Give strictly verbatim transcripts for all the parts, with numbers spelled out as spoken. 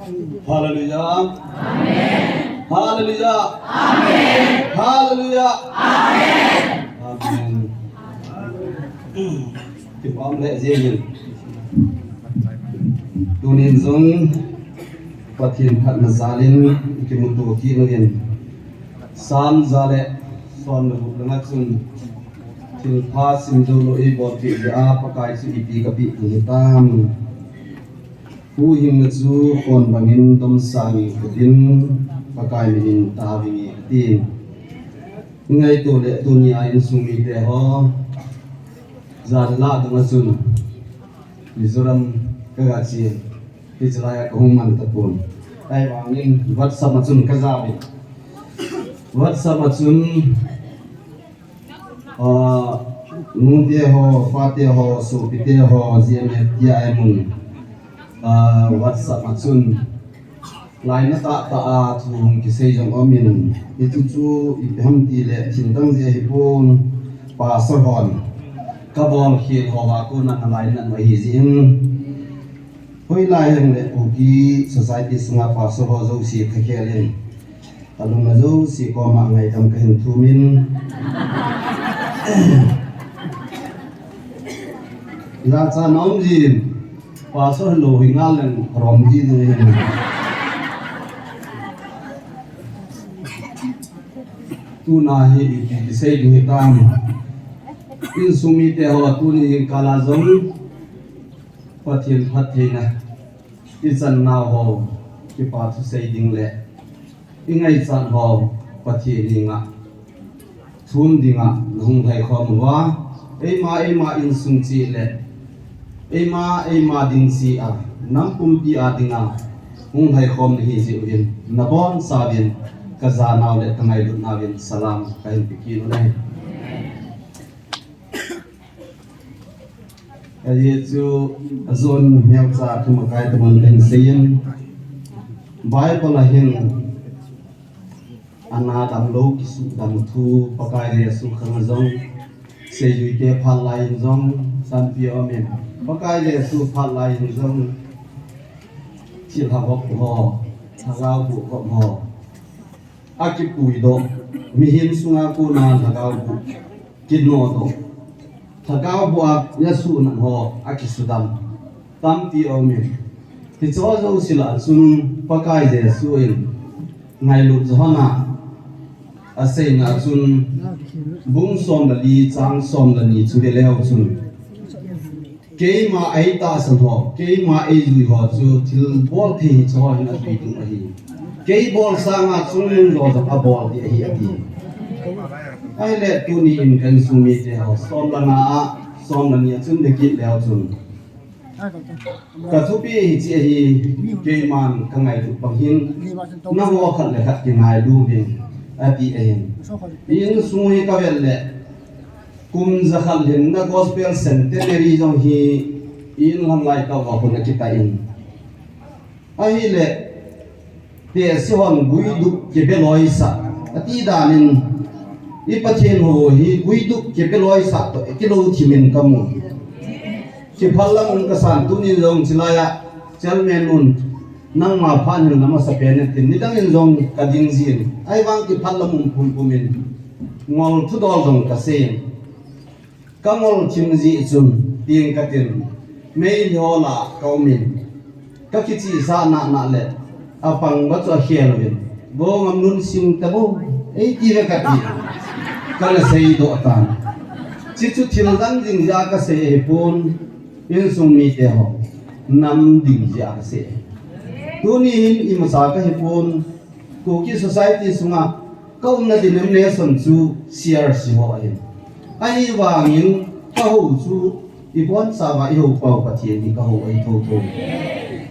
Hallelujah. Amen. Hallelujah. Amen. Hallelujah. Amen. Amen. Kipah le jingin. Tunin jong Pathen phatna jalin kimuto kit uvin. Sam ja le som le gup langa chun thilpha simjou lou eibolpeh jeh a Pakai chu ipi kapeh ding hitam. Huhhingna chu khon bangin domsang in katin, Pakai minin tavinge katin. Ngaito le tunia insung mite ho, jan lah dunga chun Mizoram kaga chen, hichelai a kahung man tapon. Ahivangin WhatsApp a chun kajauvin. WhatsApp a chun Ah, nute ho, pate ho, sopite ho, G M F T I mun. Ah, WhatsApp a chun. Lainat tah tah a thu hung kisei jong umin. Hichu chu ipi ham tile, thil dang jeh ahipon. Pastor hon. Kabol khel ho a kona lainat mai hi jin. Hoilai heng le Kuki society sunga pastor ho jouse thakhel in. Alung a jouse koma ngaidam kahin thumin. Jachat na um jin, pastor lou hi ngal leng rom ji ding ahi. Tuna hi ipi kisei ding hitam. Insung mite ho tuni jingkah a jong Pathen phattheina ichan nau ho kipa thusei ding le ingaichat ho Pathen henga thum dinga nahung lhaikhom uva, eima eima insung cheh le eima eima ding cheh a, nam pumpi a dinga hung lhaikhom nahi jeh uvin nabonchauvin kajanau le kangailutnau vin salam kahin pe kit uve. Ajeh chu ajon neocha thum akai tabang kahin seiyin, Bible a hin ana damlou kisudam thu Pakai Jesu khang a jong, seijuite phat lai in jong tampi aumin, Pakai Jesu phat lai in jong thil ha gop ho, lhagao boh gop ho akipuidoh, mihem sunga kona lhagao boh kinodoh, lhagao boh a asuhna ho akisudam tampi aumin, hicheho jouse lah a chun Pakai Jesu in ngailut johna aseina chun bung som le li chang som le ni chu veleu chun, keima eitahsan ho, keima eijui ho chu thilbol thei hicheho hin atui ding ahi. Kei bol sanga chungnung jo jong abol ding ahi ati. Ahile tuni in ka insung mite ho, som le nga a, som le ni a chun vekit leu chun, kathupi hiche ahi, keiman kangailut bang hin, nangho khat le khat kingailu uvin ati ahin. Insung hi kavet le, kum jakhat lhinna Gospel Centenary jong hi, in lam lai tah uva hun akitah in. Ahile, tehse hon guidup kibeloisah ati danin, i Pathen hou hi guidup kibeloisah toh kilou thimin kamu. Kiphal lam um kasan, tunin jong chilai a chairman un, nangma phat hin la masapen in tin, nidang in jong kading jin, ahivang kiphal lam um pumpum in, ngol thudol jong kasei in. Kangol thim jeh chun, tin katin, meilhei ho lah a kaumin, kakichihsah nahnah le, apang uva chu akhel uvin, Vo Ngamlun sing tabo, eiti ve kati, kana seidoh tan. Chuchu thil dang ding jeh a kasei ahipon, insung mite ho, nam ding jeh a kasei. Tuni hin imacha kahipon, Kuki society sunga kaumna denomination chu C R C ho ahin. Ahivangin kahou chu ibonchauva ihou pau Pathen hi kahou ahi thotho.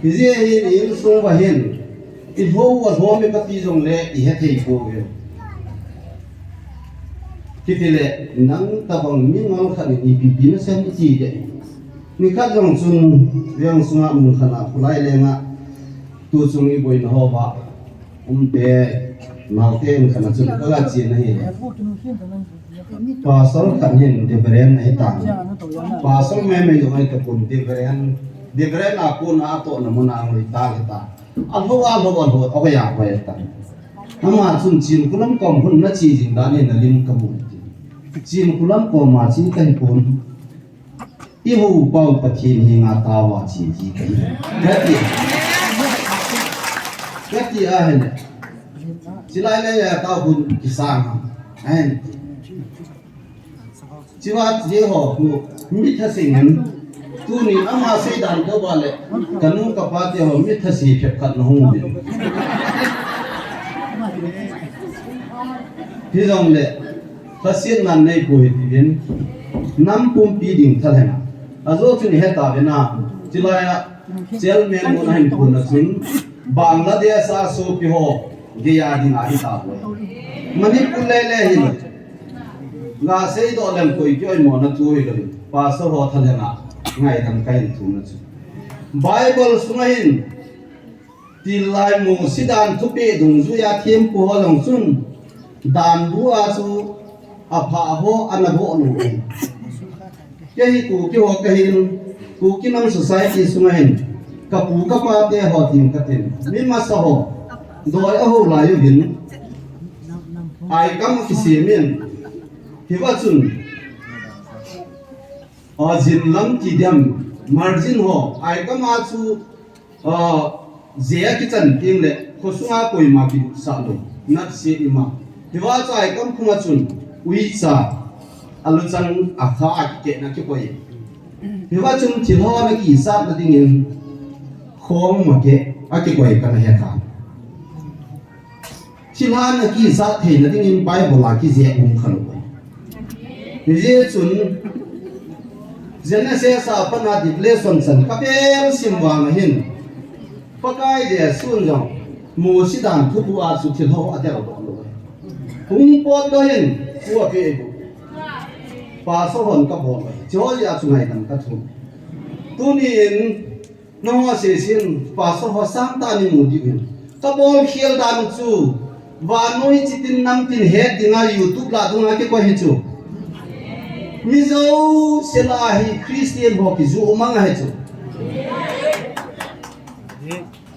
Hijeh hin insung uva hin ihou alhom e kati jongle ihethei pouve. Hitile nang tabang mingol khat in ipi pi nasei em iti de. Nikhat jong chun veng sunga mun khat a khulai lenga tuchung iboina houva umte, naote in khat a chun kaga chen ahi. Pastor khat hin Reverend ahitan. Pastor meimei jong ahitapon, Reverend, Reverend a kona atohna muna ahung hitan. Alho, alho, alho, ahoya, ahoya ta. Ama chun Chinkholam kom hun nache jing dan in nalim kamu. Chinkholam kom a che kahipon. Ihou pau Pathen henga taova che ji kahi. Kati. Kati ahile. Chilai le ya tao hun kisang. Ahin. Chiva che ho khu mi thasing in. Tuni ama seidan tobang le. Kanu kapa te ho mi thasi phep khat nahung uvin. Hijongle. Lhasetnan neipoi tivin, nam pumpi ding thalheng a. Ajo chun heta vena, chilai a, chairman mun ahin phun a chun, Bangladesh a sopi ho, gei a ding ahi tapoi. Manipur lele hin, gasei doh leng koi kioimo na thu hi lo hin, pastor ho thalheng a, ngaidam kahin thum na chu. Bible sunga hin, Tilai Mosi dan thupeh dungjuia thempu ho jong chun, dan bu a chu apha ho ana boh lou. Kei hi Kuki ho kahin, Kuki nam society sunga hin, kapu kapa te ho tin katin. Mi masa ho, doi aho lai uvin, aikam kisem in, hiva chun, a, jin lam ti diam, margin ho, aikam a chu, A, je a kichan teng le, khosunga koima kidutsah lou, natse ima. Hiva chu aikam phunga chun, uicha, aluchang akha a kikehna kikoi. Hiva chun thilha na kisatna dingin, khong ma keh, akikoi kana he kha. Thilha na kisat theina dingin Bible a kijih um kha lou. Hijeh chun Genesis a pat a Revelation chan kavel sim vang ahin. Pakai Jesun jong Mosi dan thubu a chu thilha adel doh lou. Hung pot lou hin, pu ape bu. Pastor hon kabol lou. Chuho jeh a chu ngaidam kathum. Tunin, Nangho seisin, pastor ho sangtah in imu diu hin. Kabol khel dan chu, vannoi chitin namtin het dinga YouTube lah dunga kikoi hi chu. Mi jouse lah a hi Christian ho kiju mang ahi chu.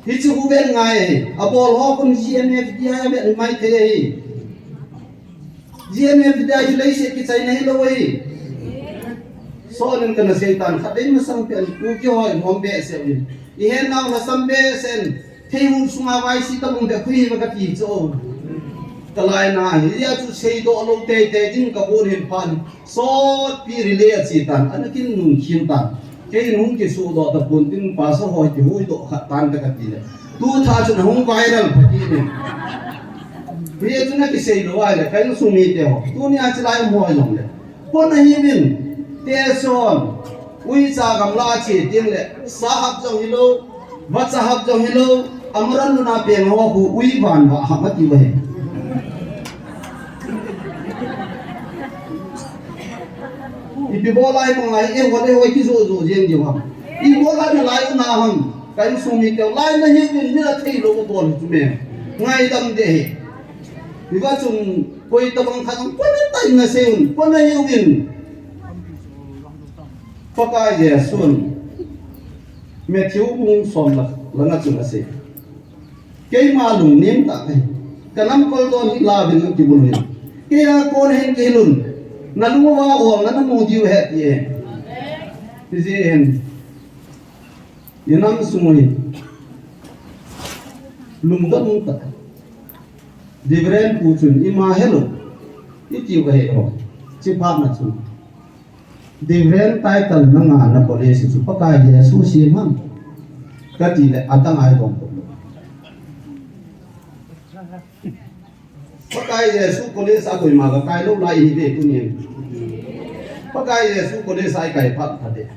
Hichu huven ngai, abol ho khun G M F D I a vet mai thei ahi. G M F D I chu leiset kichaina hilou ahi. Sonin kana seitan khatvei masang pen Kuki ho i hom behseh uvin. I hetnau lhasam behseh in. Theihu sunga vaisi tabang beh khui va kati chu. Kalaina hi a chu seidoh lou teitei ding kabon hin phan. Sotpi relay ache tan. Ana kin nung khin tan. Kei in hung kisuhdoh tapon tin pastor ho kihuhdoh khat tan te kati le. Tu tha chun hung viral pha kit in. Hijeh chun akisei lou ahile, ka insung mite ho. Tunia chilai um ho jong le. Pon ahiuvin, te son. Uicha gamla che teng le. Sahap jong hilou. Vachahap jong hilou. Amaran luna peng ho khu ui van va hap ati uve. Ipi bol a ipi ngai, eh, hole hoi kijoh joh jeng diu ham. Ipi bol a nalai u na ham. Ka insung mite u lai nahiuvin, mi la theilou u bol hi chu me. Ngaidam ding ahi. Hiva chun koi tabang khat ang pon atai nasei un, pon ahiuvin. Pakai Jesun. Matthew bung som la, langa chun asei. Keima lungnem tah ahi. Ka namkol don hi lauvin akibul ahi. Keia kon hin kihil un. Nalung uva olna namu diu ahi ti e. Hijeh hin. Inam sung u hi. Lungdon tah. Reverend pu chun ima helou. Itiu ahi o. Chiphat na chun. Reverend title nanga na college chu Pakai Jesu sem ham. Kati le atang ai bom. Pakai Jesu college a koima kakai lou lai hi ve tunin. Pakai Jesu college a ikai phat phat e.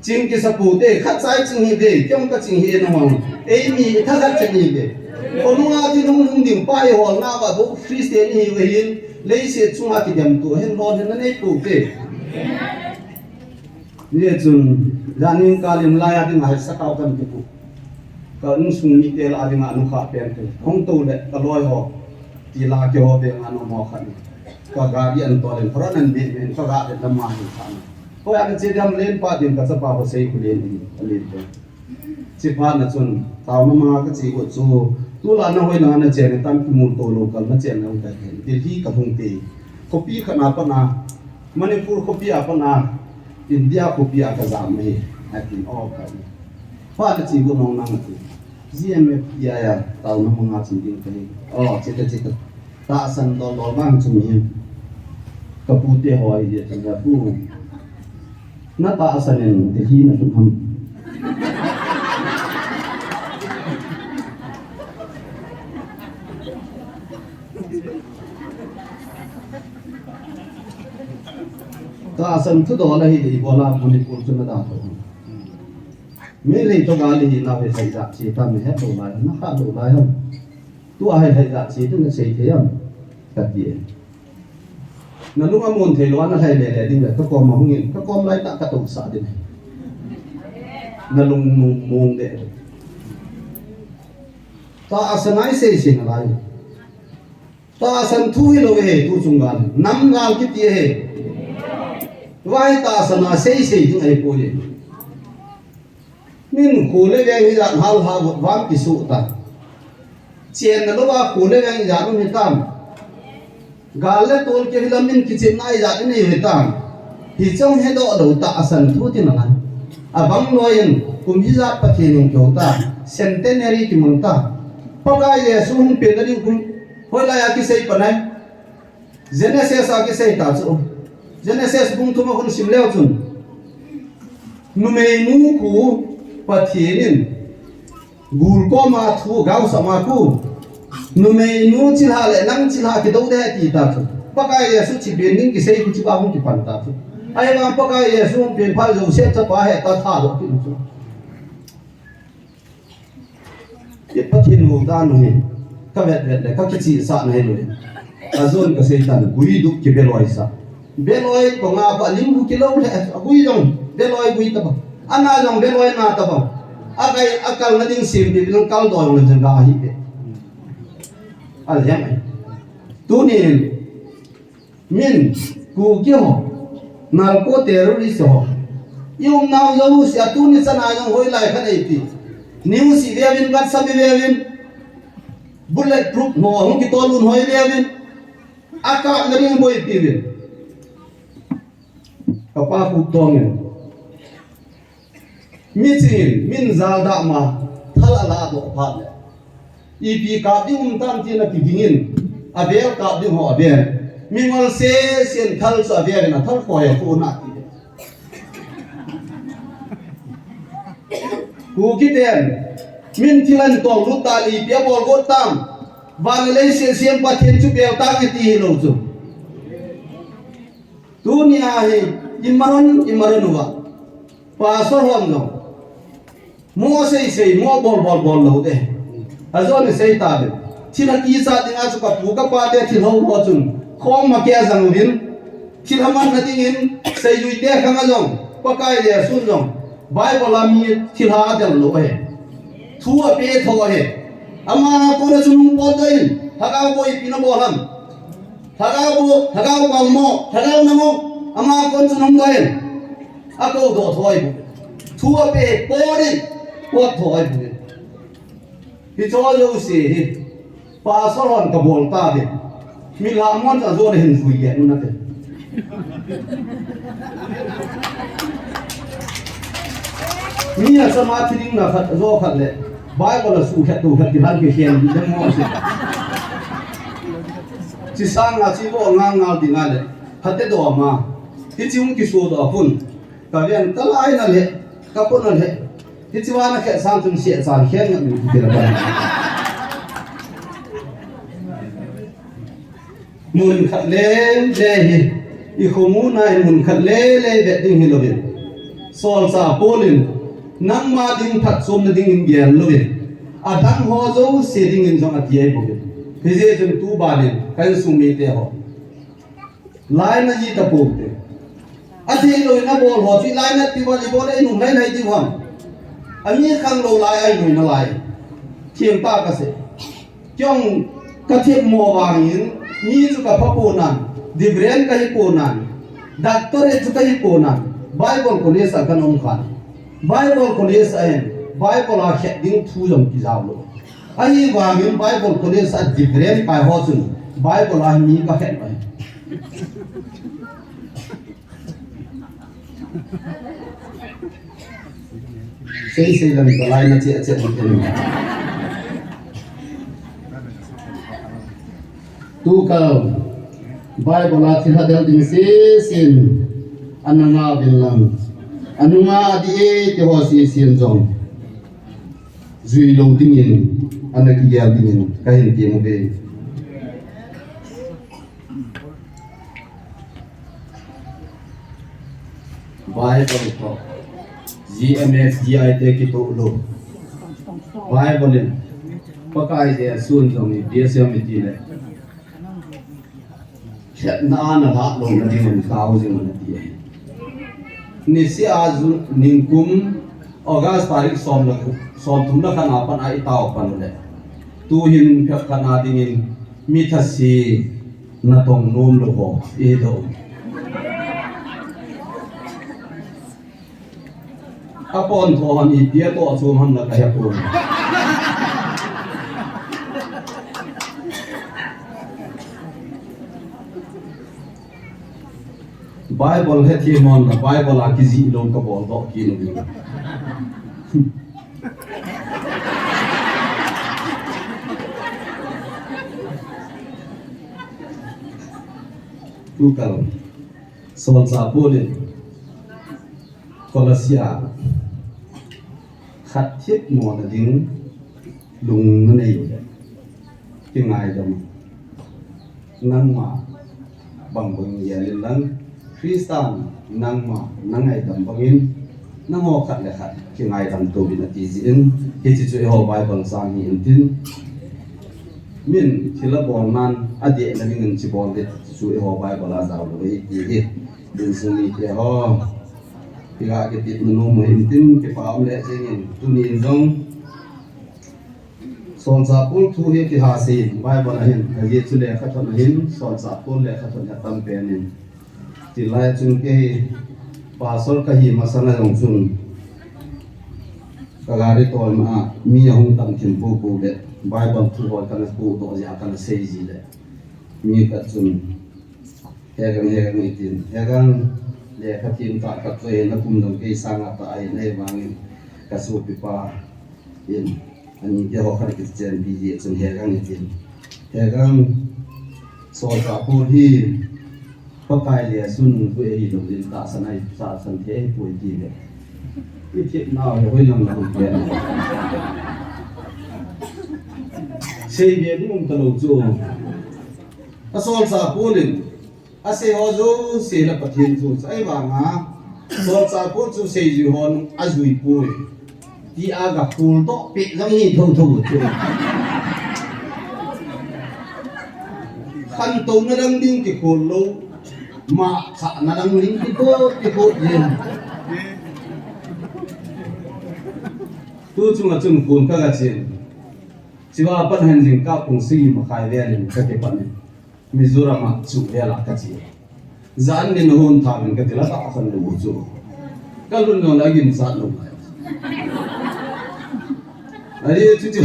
Ching kisa pou te, khat cha iching hi ve, kei jong kaching hi e nahung. Eimi thakhat ching hi ve. Khonunga thinung hung ding pa ihol nauva bou Christian ihiuve hin. Leiset chunga kidemto hin lolhinna neipou te. Hijeh chun, janin kalin lai a dinga hi sakao kan kipu. Ka insung mite lah a dinga nukha pen te. Hung tou le, ka loi ho. Ti la keiho ve nga no mo khan. Ka gari an to len, khora nan be men, ka ga le lama hin khan. Hoi an che dam len pa din ka chapa ho sei ku len in, ka len te. Chiphat na chun, taona manga kache got chu, tulai na hoilanga nachen tam, kimul to lo kal nachen na hung tai. Delhi kalhung te. Khopi khat na pat na, Manipur khopi a pat na, India khopi a kajam ahi, atin, o, ka. Phat na che got nung nang ati. G M F D I a, taona manga che ding kahi. O, che ta, che ta. Tahsan dol dol vang chu mi. Ka pu te ho ahi, ka pu. Na tahsan in Delhi na lhung ham? Tahsan thu dol ahi le, ibola Manipur chu na da tho. Mi lei to gal hi na ve sai da chi ta mi he to lai, na kha to lai ham. Tu a hai hai da chi tu na sei thei ham. Ka ti e. Na lung a mun thei lou a na lhai le le ding le, ka kom a hung in, ka kom lai tah ka tohsah ding. Na lung mung mung de. Tahsan a isei sei na lai. Tahsan thu hilou ve, tu chung gal. Nam gal kiti e. Vai tahsan a sei sei ding ahi poi. Min khu le veng hijat hal ha vot vang kisuh ta. Chenna louva khu le veng hijat um hitam. Gal le tol keu hila min kichepna hijat inei hitam. Hiche hedoh lou tahsan thu tina lai. Abang loi in kum hijat Pathen in keu ta. Centenary kimang ta. Pakai Jesu hung pen na ding kum. Hoilai a kisei panai. Genesis a kisei ta chu. Genesis bung thum a hung sim leu chun. Numeinu khu Pathen in gul koma thu gaosah ma khu. Numeinu chilhah le nang chilhah kidou de ti ta chu. Pakai Jesu chi ben ding kisei khu chi ba hung kipan ta chu. Ahivang Pakai Jesu hung pen phat Joseph chapa he ta tha lo ti chu. Pathen u dan u hi, ka vet vet le, ka kichihsah na hi lo. A jon ka sei tan, gui dup kibeloi sa. Beloi ko nga pa lim bu kilo le, a gui jong, beloi gui ta ba. Ana jong beloi na ta ba. A kai, a kal na ding sim pi, jong kal doi jong jong ga hi pe. Al hem ai. Tunin, Min, Kuki ho, narco terrorist ho. I umnau jouse a tuni chana jong hoilai khat eipi. News i veuvin, WhatsApp i veuvin. Bullet proof ho, hung kitol un ho i veuvin. Akap na ding boipi uvin. Kapa Khup Tong in. Mi chingin, min jal dah ma, thal a la doh phat le. Ipi kap ding um tam tin a kidingin, a vel kap ding ho a vel. Mingol sesen thal chu a vel in a thal khoi a khu na ti. Kuki ten, min thil an tong lut ta le ipi a bol got tam. Van le lei sesen Pathen chu pel ta kiti hi lo chu. Tuni a hi, i maron, i maron uva. Pastor hon lo. Mo sei sei, mo bol bol bol lo de. A jon ni sei ta de. Thil a kisa ding a chu ka pu ka pa te thil ho ho chun. Khom ma ke jang uvin. Thil a man na ding in, seijui te khang a jong. Pakai Jesun jong. Bible a mi thil ha a del lo he. Thu a pe tho he. Ama kona chun hung pot doh in. Lhagao boipi na bol ham. Lhagao bu, lhagao bang mo, lhagao na mo, ama kon chu nung doh in. A ko doh thoi bu. Thu a pe, po din, pot thoi bu. Hi cho yo si hi. Pastor hon ka bol ta din. Mi la mon ta zo le hin zui ye nu na te. Mi a sama thi ding na khat zo khat le. Bible a su khat tu khat ki han ki hian di mo si. Chi sang a chi bo ngal ngal ding a le. Hate do ma. Hi chi hung kisu do khun. Ka lian ka lai na le. Ka pon na le. Hi chi wa na khe sang chung sia chan hian na mi ti la ba. Mun khat le le hi, i khomu na in mun khat le le vet ding hi lo in. Solchah Paul in, nangma ding phatchomna ding in gel lo in. Adang ho jouse ding in jong ati ahi bou in. Hijeh chun tu ban in, ka insung mite ho. Laina ji ta pou te. Athei lou in abol ho chu laina ti bol i bol e nung lai lai ti bol. Ami khang lou lai ai nung na lai. Thiam pa ka se. Kei jong ka thiam mo vangin, mi chu ka pha pon nan, Reverend ka hi pon nan, Doctorate chu ka hi pon nan, Bible College a ka nom khan. Bible College a hin, Bible a khet ding thu jong kijao lou. Ahivangin Bible college a degree kai ho chun Bible a mi kakhet mai. Sei sei lang ka lai na che che ni. Tu ka Bible a thil hadel ding si sin ana nga vin lang. Anu nga di e ti ho si sin jong. Jui lou dingin ana kigel dingin ka hin ti mu ve. Bible toh G M F D I te kitoh lou. Bible in Pakai Jesun jong ipi asei em iti le. Khetna a na lhah louna dingin tao jing un ati ahi. Niseh a ju ningkum August tarik som le, som thum le khat na pan a i tao pan u le. Tuhin phat khat na dingin mi thase natong nom lou ho i do. Apon tho hon ipi atoh chom ham la ka he pon. Bible he thi mon la Bible a kijih lou ka bol doh kit u. Tu ka lo. Solchah Paul in Colossia khat thip mona ding lung na nei u le kingaidam nangma bang bang gel in lang Christa nangma na ngaidam bangin nangho khat le khat kingaidam tou vin ati jin hiche chu eiho Bible chang hi in tin min thil abol nan adeh na dingin chi bol ding chu eiho Bible a jao lou hi ti hi. Insung mite ho. Kiga kitit manu mo hin tin kipa um le jingin. Tunin jong. Solchah Paul thu hi kiha sei in. Bible a hin. Agi chu lekhathot a hin. Solchah Paul lekhathot a tam pen in. Tilai chun kei pastor kahi masang a jong chun. Ka gari tol ma mi ahung tam thin pu pu le. Bible thu ho kana pu doh ji a kana sei ji le. Mi khat chun. Hegang, hegang itin. Hegang, lekha thiem tah khat chu ahin, akum dang kei sanga tah ahin, ahivangin ka sopipa in, ani keiho khat kichenpi ji chun hegang itin. Hegang, Solchah Paul hi, Pakai Jesu nungpui ahi lou din tahsan ahi, tahsan thei ahipoi ti ve. I themnau hi hoilam na hung pen. Sei ve ding um talou chu. A Solchah Paul in, Asei ho jouse la Pathen thu chu ahivanga, Solchah Paul chu seijui hon ajui poi. Tia ga khol toh peh jong hi thotho chu. Khantouna dang ding kikhol lou, machahna dang ding kikhol, kikhol jin. Tu chunga chun khol ka ga chen. Chua pat hin jingkah pung sagi makhai vel in ka kipan in. Mizoram a chuh vel a ka che. Jan nin hon tha min ka ti la ta khan lou chu. Ka lhun lou la gin sat lou lai. Ahi chu chu.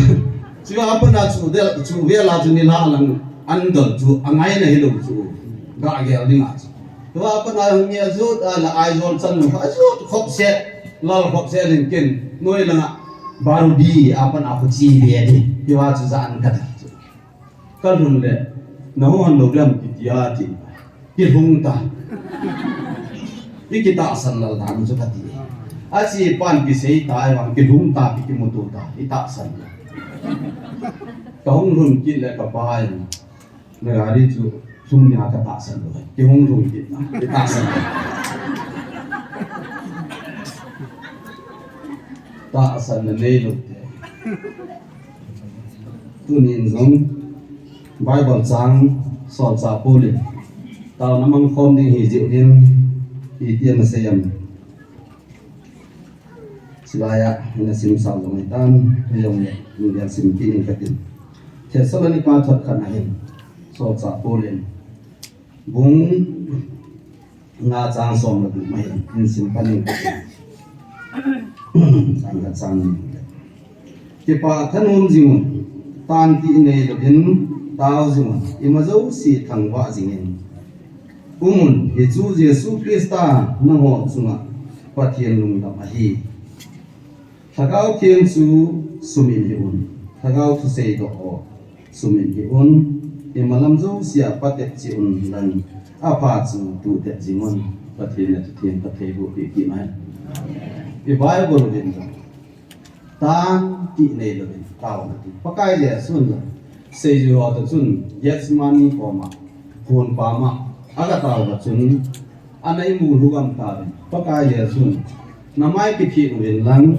Chu a pat a chuh vel, chuh vel a chu ni la lang an dol chu a ngai na hi lou chu. Ga gel ding a chu. Chu a pat a hung ya chu a la Aizawl chan lou. A chu khop se, lal khop se len ken. Noi langa Barudi a pat a khu chi ve di. Chu a chu jan ka ta chu. Ka lhun le, na hung hon lou diam kiti a ti. Kilhung ta. I kitahsan lal dan chu ka ti. A chi pan kisei ta, ahivang kilhung ta, ki kimuto ta, i tahsan. Ka hung lhun kit le ka pa in. Na gari chu lhung nia ka tahsan lou. Kihung lhung kit ta, i tahsan. Tahsan na nei lou te. Tunin jong Bible chang Solchah Paul in taona mangkhom ding hi jeh in iti ana sei em. Chulai a ina sim sao jong hitan, hijong le, in dia sim kit ning katin. Thessalonica thot khat a hin Solchah Paul in Bung nga chang som le gup ma hin, in sim pan in. Chang khat chang ni. Kipah thanom jingun, tan tih neilouvin tao jingun, ima jouse thangvah jingin umun, hichu Jesu Christa nangho chunga Pathen lungdam ahi. Lhagao Theng chu sumin hih un, Lhagao thusei doh ho sumin hih un, imalam jousea patep cheh un lang, apha chu tuhtep jingun. Pathen in athutheng phatthei boh peh kit hen. I Bible uvin lang, tan tih neilouvin tao ati. Pakai Jesun lang, seijui ho toh chun Gethsemane koma, hon pama aga tao a chun, ana imu lhugam tauvin, Pakai Jesun, namai kipheh uvin lang,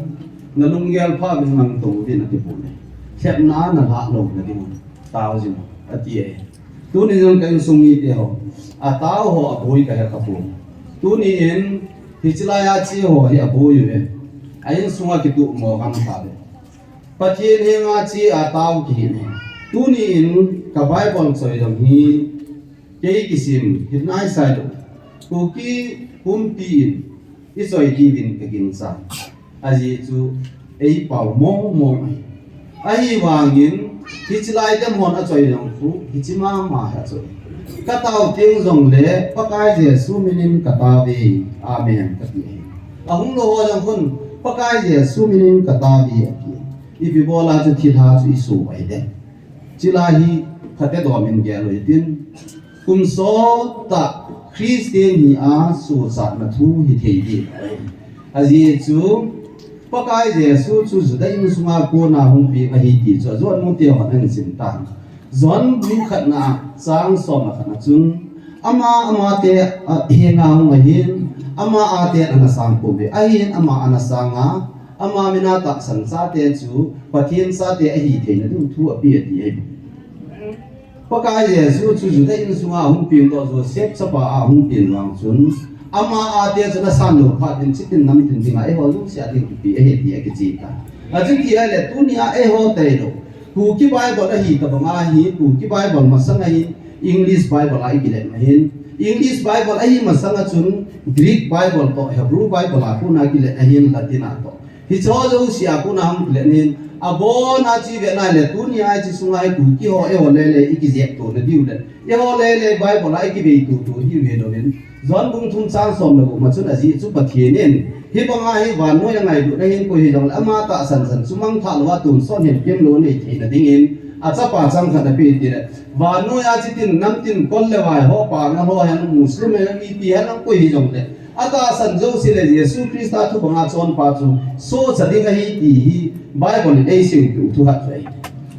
nalunggel pha uvin lang tong uvin ati poi. Lhepna nalhah louna dingun tao jing ati e. Tuni jong ka insung mite ho, atao ho aboi kahe tapon. Tuni in hiche laiya che ho hi aboi uve. A insunga kituh mo gam tauve. Pathen henga che a tao kihi ne. Tuni in ka Bible choi jong hi kei kisim hi naisai lou. Kuki pumpi in ichoi diuvin kagingcha. Ajeh chu eipao mong mong ahi. Ahivangin hiche lai dem hon achoi jong khu hiche mama hi achoi. Katao teng jongle Pakai Jesu minin kataove. Amen kati ahi. Ahung lou ho jong khun Pakai Jesu minin kataove ati. Ipi bola chu thilha chu iso ahi de. Chulai hi phatedoh min gel u hitin. Kum sottah Christian hia suhchatna thu hithei ding. Ajeh chu Pakai Jesu chu Juda insunga kona hung peng ahi ti chu ajon mute hon ahin sim tan. John bung khatna chang somle khatna chun, ama, amate, a, henga hung ahin, ama aten ana sang pouve. Ahin ama ana sanga, ama mina tahsan chate chu Pathen chate ahi theina ding thu ape ati ahi. Pakai Jesu chu Juda insunga ahung peng toh Joseph chapa a ahung peng vang chun, ama ate chu nasan lou phat in chitin namtin dinga eiho jouse a ding thupi ahi ti akicheh tai. Achuti ahile tunia eiho tailou Kuki Bible ahi tabanga hi, Kuki Bible masanga hi English Bible a ikilet ahin, English Bible ahi masanga chun Greek Bible toh Hebrew Bible a kona kilet ahin, Latin a toh. Hicheho jouse a kona hung kilet ahin, abona chu ivet nale tunia hiche sunga hi Kuki ho eiho lele ikijep tona diu le, eiho lele Bible a ikivei tutu hiu hilouvin. John bung thum chang somle gup ma chun ajeh chu Pathen in hibanga hi vannoi a ngailutna hin koi hijongle ama tahsan chan chu mangthah louva tonsot hinkho lou nei theina dingin achapa changkhat ape tile, vannoiya chitin namtin kol le vai ho, panga ho hen, Muslim hen, ipi hen, koi hijongle atahsan jouse le Jesu Christa thubanga chonpa chu sohcha ding ahi ti hi Bible in eiseitu thu khat chu ahi.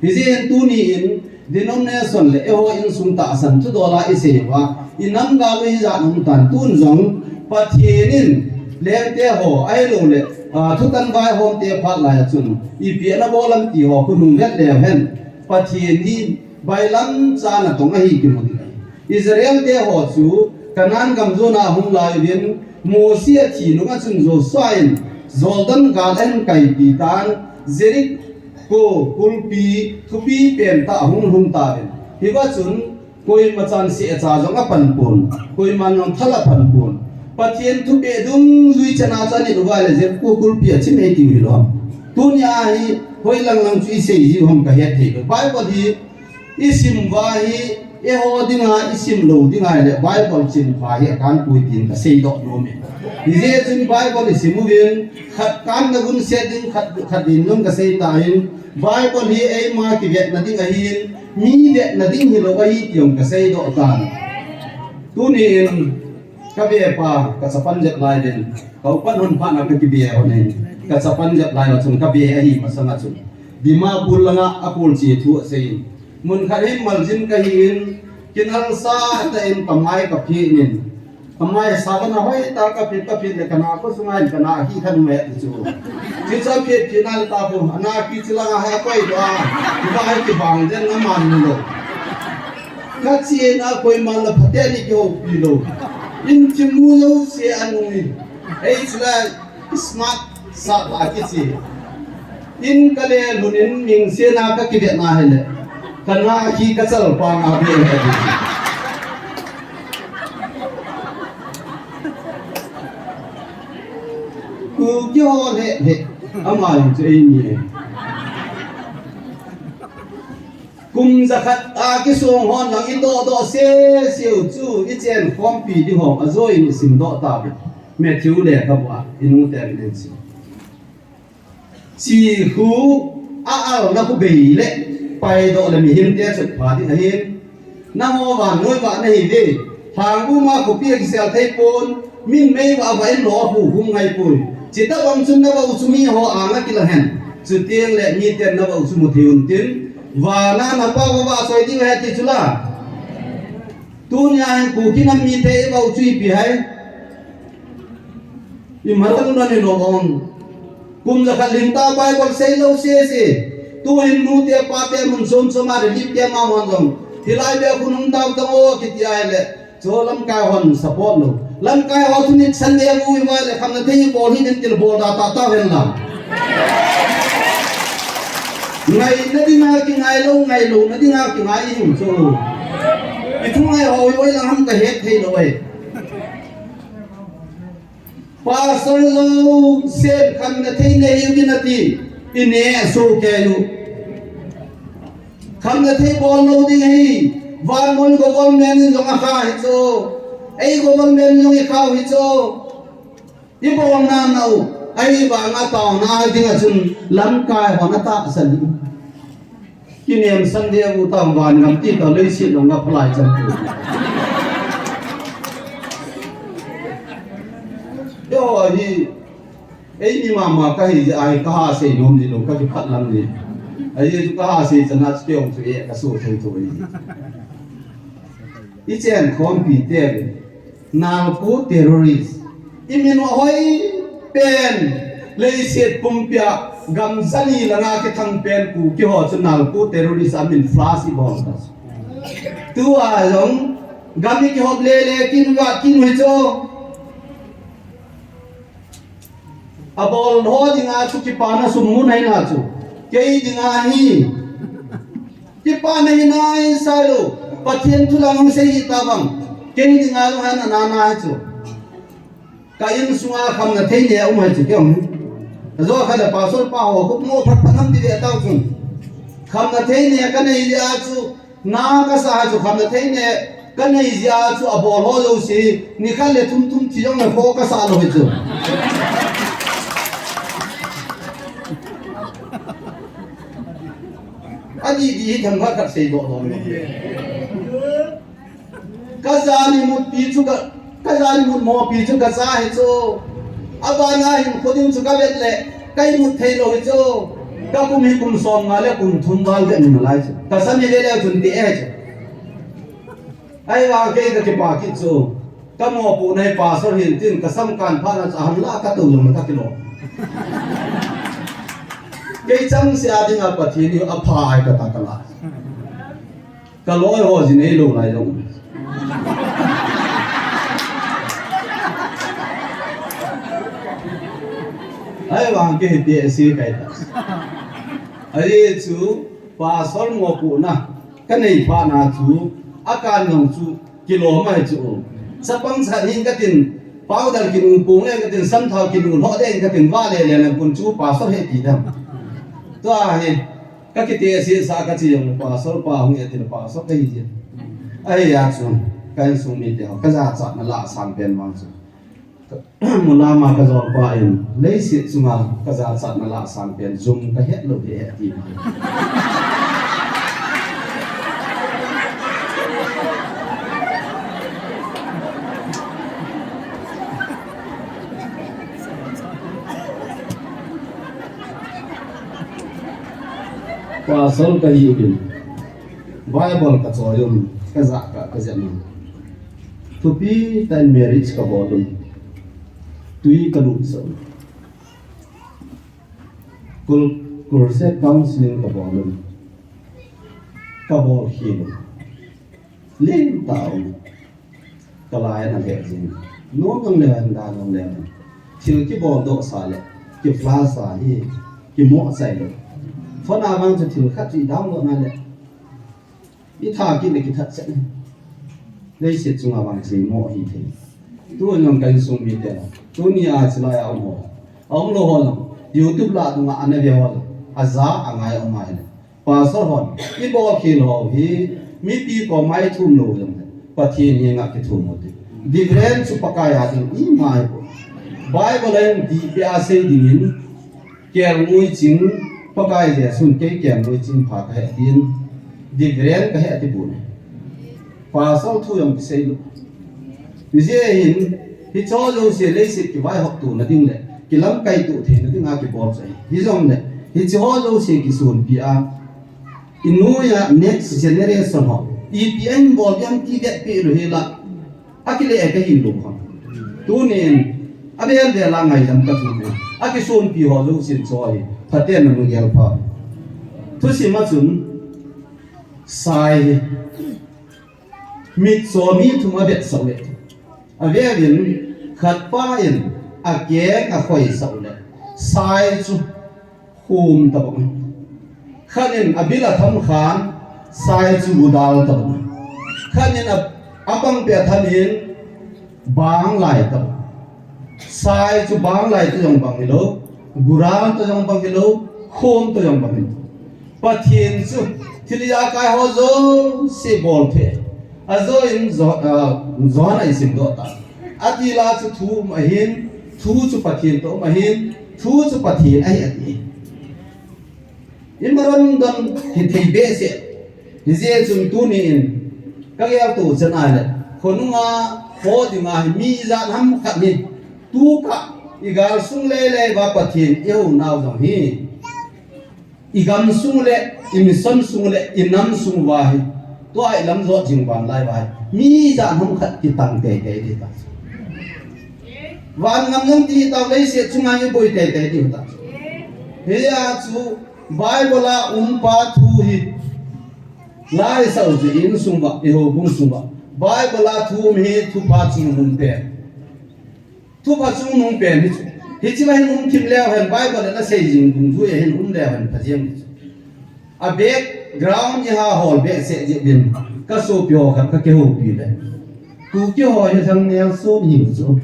Hijeh in tuni in denomination le eiho insung tahsan thudol a isei uva, inam gal u hijat um tan, tun jong Pathen in lengte ho ahiloule, a, thutan vaihomte phat laiya chun ipi ana bol am ti ho khu nung vet leu hen, Pathen hi bailamcha natong ahi kimu ding ahi. Israelte ho chu Canaan gam jona ahung lai uvin, Mosi athi nunga chun Joshua in Jordan gal ahin kaipi tan, Jericho kulpi thupi pentah ahung lhung tauvin. Hiva chun koimachan secha jong apan pon, koiman jong thal apan pon. Pathen thupeh dungjui chana chu anit uva le Jericho kulpi achim ei tiu hilou ham. Tunia hi hoilang lang chu isei jiu ham kahet thei lou. Bible hi isim uva hi eiho dinga isim lou ding ahile Bible chinpha hi akanpoi tin kaseidoh nom e. Hijeh chun Bible isim uvin, khat kanna gunset ding, khat, khat din jong kasei tan, Bible hi eima kivetna ding ahin, mi vetna ding hilou ahi ti jong kaseidoh tan. Tuni in kavepa, kachapan jep lai uvin, kaupan hon phatna kakive hon in, kachapan jep lai uva chun kave ahi masanga chun Dimapur langa akolche thu aseiyin, mun khat hin maljin kahin, kinalsa tah in kamai kaphin in, kamai sabon a hoitah kaphin, kaphin le kana khosunga in kana hi khanum e ti chu. Chuche aphin phin a le tapo, ana kiche langa hi akoidoh a, ivah hi kibang den aman lou. Kachen a koiman la phaten eikihoupi lou. In kimu jouse anung in, ei chule smart sah a kiche. In kalelhun in mingsen a kakivetna hile, kana hi kachalpang a ve ahi. Kuki ho lheh lheh, ama jong chu eimi e. Kum jakhat a kisong hon jong i doh doh sese u chu i chen khompi ding ho a joh in i sim doh ta u. Matthew lekhabu a i nu te in sim. Chi khu a al na khu bei le pai doh le mihem te chot pha ding ahi. Nangho vannoi vah na hi ve. Lhangbu ma khopi a kisel thei pon. Min mei vah vah in lo a hu hum ngai poi. Chita bang chun na vah u chu mi ho anga kilang hen. Chuteng le mi ten na vah u chu mu thei un tin. Vana na pa va va soi ding he ti chu la. Tunia hin Kuki nam mi te i vah u chu ipi hai. I malang na ni lo ong. Kum jakhat lim ta Bible sei lo sese. Tu hin nu te pa te mun som som a relief te ma hon jong. Hilai be khu nung tau tang o kiti ai le. Cho lamkai hon support lo. Lamkai ho thu ni Sunday a vui ma le kham na thei bol hi nen til bol da ta ta ven la. Ngai na dinga kingai lo, ngai lo na dinga kingai i hung cho. I thu ngai ho i oi lang ham ka het thei lo ai. Pastor lo, sem khamna thei nei u ding ati, i ne a so kei u. Khamna thei bol lo ding hi, vannoi government in jong a kha hi chu, ei government jong i kha u hi chu, i bol na nau, ahivanga taona ding a chun lamkai hon a tahsan u. Kinem san dia u tang van ngam ti ta leiset long ngap lai chan tu. Yo hi, ei ni mama ka hi ai ka ha sei nom ni lo ka ki phat lam ni. Ai ju ka ha sei chan a chu ke ong chu e ka su thei tu ni. I chen khompi te. Narco terrorist. I min u hoi pen. Leiset pumpia gam jani langa kithang pen Kuki ho chu narco terrorist a min flash i bol ta. Tua jong gam i kihop lele kin va kin hui cho. A bol ho dinga chu kipana sum mun ahi na chu. Kei dinga hi. Kipana hi na in sai lo. Pathen thu lang hung sei hi ta bang. Kei dinga lo han na na hi chu. Ka insunga khamna thei ne um hi chu kei um. Ka jo kha le pastor pa ho ko mo phat phat nam ti ve tau chun. Khamna thei ne ka nei a chu. Na ka sa chu khamna thei ne, ka nei jia chu a bol ho jouse, ni khat le thum thum thi jong le kho ka sa lo hi chu. A di di hi themkhat khat sei doh doh lo. Ka ja ni mut pi chu ka Ka ja ni mut mo pi chu ka cha hi chu. A bana hin kho ding chu ka vet le, ka imut thei lo hi chu. Ka kum hi kum som nga le kum thum val ka imut lai chu. Ka sa ni le le chun ti e chu. Ahivang kei ka kipa kit chu. Ka mopohna hi pastor hin tin ka sam kan pha na cha han la ka tou jong ka kilo. Kei chang se a dinga Pathen hi a pha ai ka ta ka la. Ka loi ho ji nei lo lai jong. Ahivang kei hi ti a si kai ta. Ahi chu pastor mopohna ka nei pha na chu a kan jong chu kilom ahi chu. Chapang chan hin ka tin powder kinu pung le ka tin sam thau kinu lho de ka tin va le le na kun chu pastor he ti dam. Tua hi. Ka kiti a si sa ka chi jong pastor pa hung e ti pastor ka hi je. Ahi a chu ka insung mite ho ka jachatna la sang pen vang chu. Mula ma ka jol pa in leiset chunga ka jachatna la sang pen jum ka het lo de he ti. Pastor ka hi uvin, Bible ka choi un, ka ja ka, ka jen un. Thupi tah in marriage ka bol un. Tui ka lut sah un. Cru-, crusade counseling ka bol un. Ka bol khel un. Len tah un. Ka lai ana lheh jing. Nom jong leu hen, da jong leu hen. Thil kibol doh sa le, ki flash sa hi, kimoh chai le. Phone a vang chu thil khat chu i download na le. I tha kit le kithat chet. Leiset chunga vang chu i moh hi thei. Tu jong ka insung mite la. Tuni a chilai a um ho. A um lou ho jong. YouTube lah dunga ana ve ho jong. A ja a ngai a um a hi le. Pastor hon, i bolkhel ho hi, mipi koma i thum lou jongle, Pathen henga kithum u hite. Deliverance chu Pakai a ding ima ahi. Bible in dihpeh a sei dingin, kelngoi ching, Pakai Jesun kei kelngoi ching pha kahi tin, deliverance kahi ati bou ne. Pastor thu jong kisei lou. Hijeh hin, hicheho jouse leiset kivaihop tona ding le, kilamkai to theina dinga kibol chu ahi. Hijongle, hicheho jouse kisonpi a, i noiya next generation ho, ipi ahin bol ding ti vetpeh lou hela, akile kahi lou ham. Tunin, avel vel a ngaidam kathu e. Akisonpi ho jousen chu ahi, phaten nanu gelpha. Thusim a chun, sai hi. Mitcho mi thum avetsah u le. Aveuvin, khat pa in akeng akhoisah u le, sai chu khum tabang. Khat in abil atham khan, sai chu gudal tabang. Khat in a, abang peh atham in, banglai tabang. Sai chu banglai toh jong bang hilou, gudal toh jong bang hilou, khum toh jong bang hilou. Pathen chu thil ijakai ho jouse bolthei. Ajo in Jo-, ah, John a isimdoh tai. Atila chu thu um ahin, thu chu Pathen toh um ahin, thu chu Pathen ahi ati. Imaram dam hithei behseh. Hijeh chun tunin, kageltoh chan a le, khonunga, kho dinga hi mi ijat ham khat hi, tukah, igal sung leilei uva Pathen ihou nau jong hi. Igam sung le, imission sung le, inam sung uva hi. Tua ilam jot jing vanglai uva hi. Mi ijat ham khat kitang teitei ding ta. Van ngam jong ti tau leiset chunga iboi teitei ding ta. Hia chu Bible a um pa thu hi. Laisau chu insung uva, ihoubung sung uva. Bible a thu um hi thupha chungnung pen. Thupha chungnung pen hi chu. Hiche va hin um thim leu hen Bible in asei jing dungjui a hin um leu hen pha jeng hi chu. A background iha hol behseh jeh uvin, kasopi ho khat kakihoupi le. Kuki ho hi Lhang Nelson hiu chu.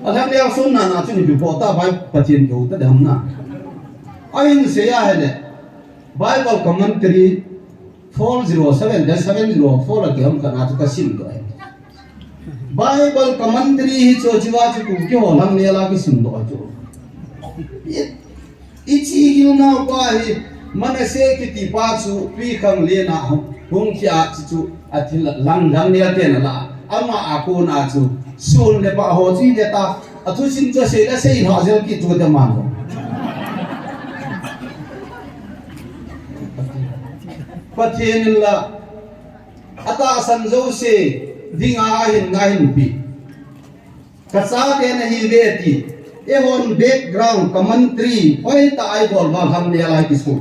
A Lhang Nelson nana chu ni pi po ta vai Pathen kihou ta dam na. Ahin sei ahile. Bible commentary four zero seven, then seven zero four a kiham khat na chu kasimdoh e. Bible commentary hi chu chiva chu Kuki ho Lhang Nel a kisimdoh chu. I, ichi gilnau pa hi Manasseh kiti pa chu Twikhanglen lena hung, hung thi a chu, chu athil Lhang, Lhang Nel ten ala. Ama a kona chu sun le pah ho chu le ta. Athusim chu asei le sei lha jel kit chu kati man. Pathen in la, atahsan jouse dinga ahin, ahin pi. Kachate nahiuve ti. Eihon background commentary hoitah a ibol uva Lhang Nel a kisu.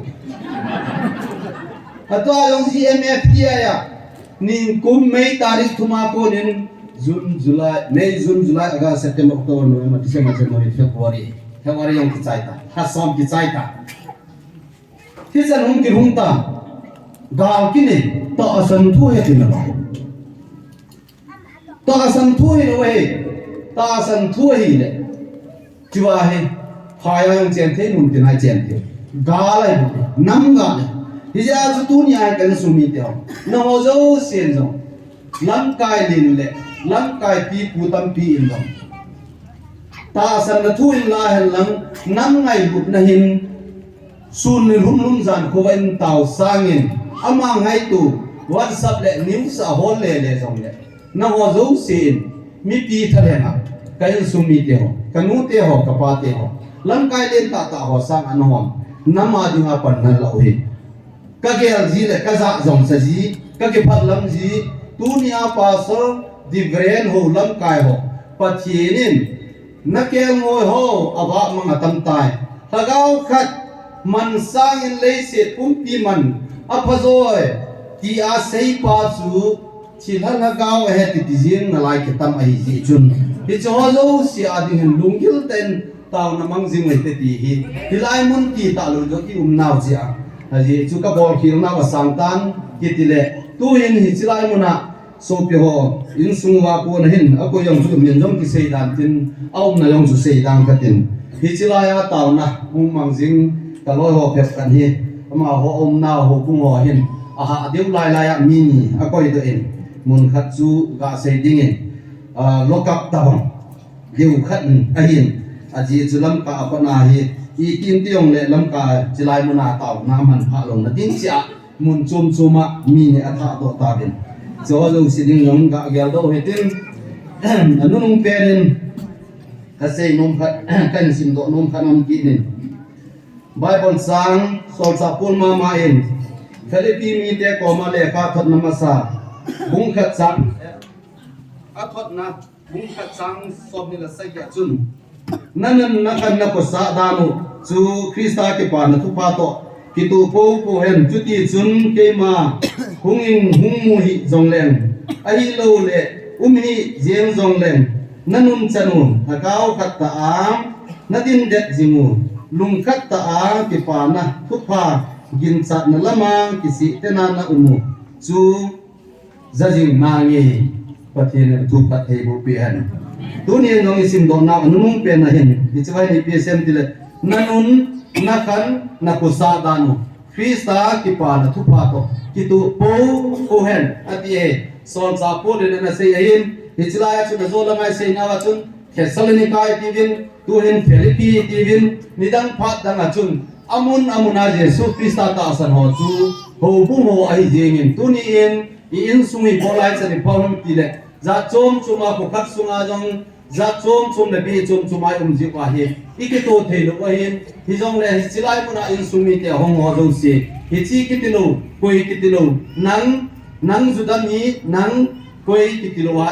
Atua jong G M F T I a, ningkum May tarik thum a konin June, July, May, June, July, August, September, October, November, December, January, February. February jong kichai ta. Lha som kichai ta. Hichan hung kilhung ta. Gal kinei. Tahsan thu hi tina. Tahsan thu hilou ahi. Tahsan thu ahile. Chua hi. Phai a jong chen thei, mun tin a chen thei. Gal ahi. Nam gal ahi. Hijeh a chu tunia hi kahin sumite ho. Nangho jousen jong. Lamkai len le, lamkai pipu tampi in jong. Tahsan na thu in la hen lang, nam ngailutna hin, sun ni lhum lhum jan khovah in tao sangin, ama ngaito, WhatsApp le news a hol le le jongle. Nangho jousen, mipi thalhenga, ka insung mite ho, ka nute ho, ka pate ho, lamkai len tah tah ho sanga nahon, nam a dinga panna la u hi. Kagel ji le kajah jong sa ji, kakiphatlam ji, tunia Pastor Reverend ho lamkai ho, Pathen in nakelngoi ho avahmang atam tai. Lhagao khat man sangin leiset pumpi man aphajoi, tia seipa chu thilha lhagao ahi titi jing nalai kitam ahi jeh chun. Hiche ho jouse a ding hin lunggil tah in taona mang jing u hite ti hi. Hilai mun ti talou jong i umnau jeh a. Ajeh chu kabolkhel nau asang tan kiti le. Tuhin hiche lai muna sopi ho insung uva kona hin akoi jong chu min jong kisei dan tin, aumna jong chu sei dan katin. Hiche laia taona hung mang jing ka loi ho phabep khat hi, amaho umna houbung ho hin, ahah diu lailai a mi ni akoi doh in, mun khat chu gasei dingin, ah, lock up tabang diu khat in ahin, ajeh chu Lamka a pat na hi, itin ti jongle Lamka chilai muna taona manpha louna ding chia mun chom chom a mi ni athah doh tauvin. Chuho jouse ding jong gagel doh u hitin, anunung pen in, kasei nom khat, kahin simdoh nom khat um kit in. Bible chang, Solchah Paul mama in, Philippi mite koma lekha thotna masa, bung khat chang, athotna, bung khat chang somni le sagi a chun, nanun nakhan nakosah dan u chu Christa kipana thupha toh kitoh poupou hen, chutichun keima hung in hung mu hih jongleng, ahilouleh um hih jeng jongleng, nanun chan u lhagao khat tah a nadindet jing u, lungkhat tah a kipana thupha ginchatna lama kisih tena naum u chu ja jing nange. Pathen in thupha thei boh peh hen. Tunin jong isimdoh nau anunung pen a hin, hiche vai ni ipi asei em tile, nanun nakhan nakosah dan u Christa kipana thupha toh kitoh poupou hen, ati e. Solchah Paul in anasei ahin, hiche laia chun ajo lama isei nauva chun, Thessalonica itiuvin, tuhin Philippi itiuvin, nidang phat dang a chun, amun amun a Jesu Christa tahsan ho chu, houbung ho ahi jengin, tunin, i insung hi ibola ichan ipha u ham tile, jat chom chom a kho khat sunga jong, jat chom chom le bei chom chom a i um jiu ahi, ikitoh thei lou ahin, hijongle hiche lai muna insung mite ahung ho jouse, hiche kiti lou, koi kiti lou, nang, nang Juda mi, nang koi kiti lou a,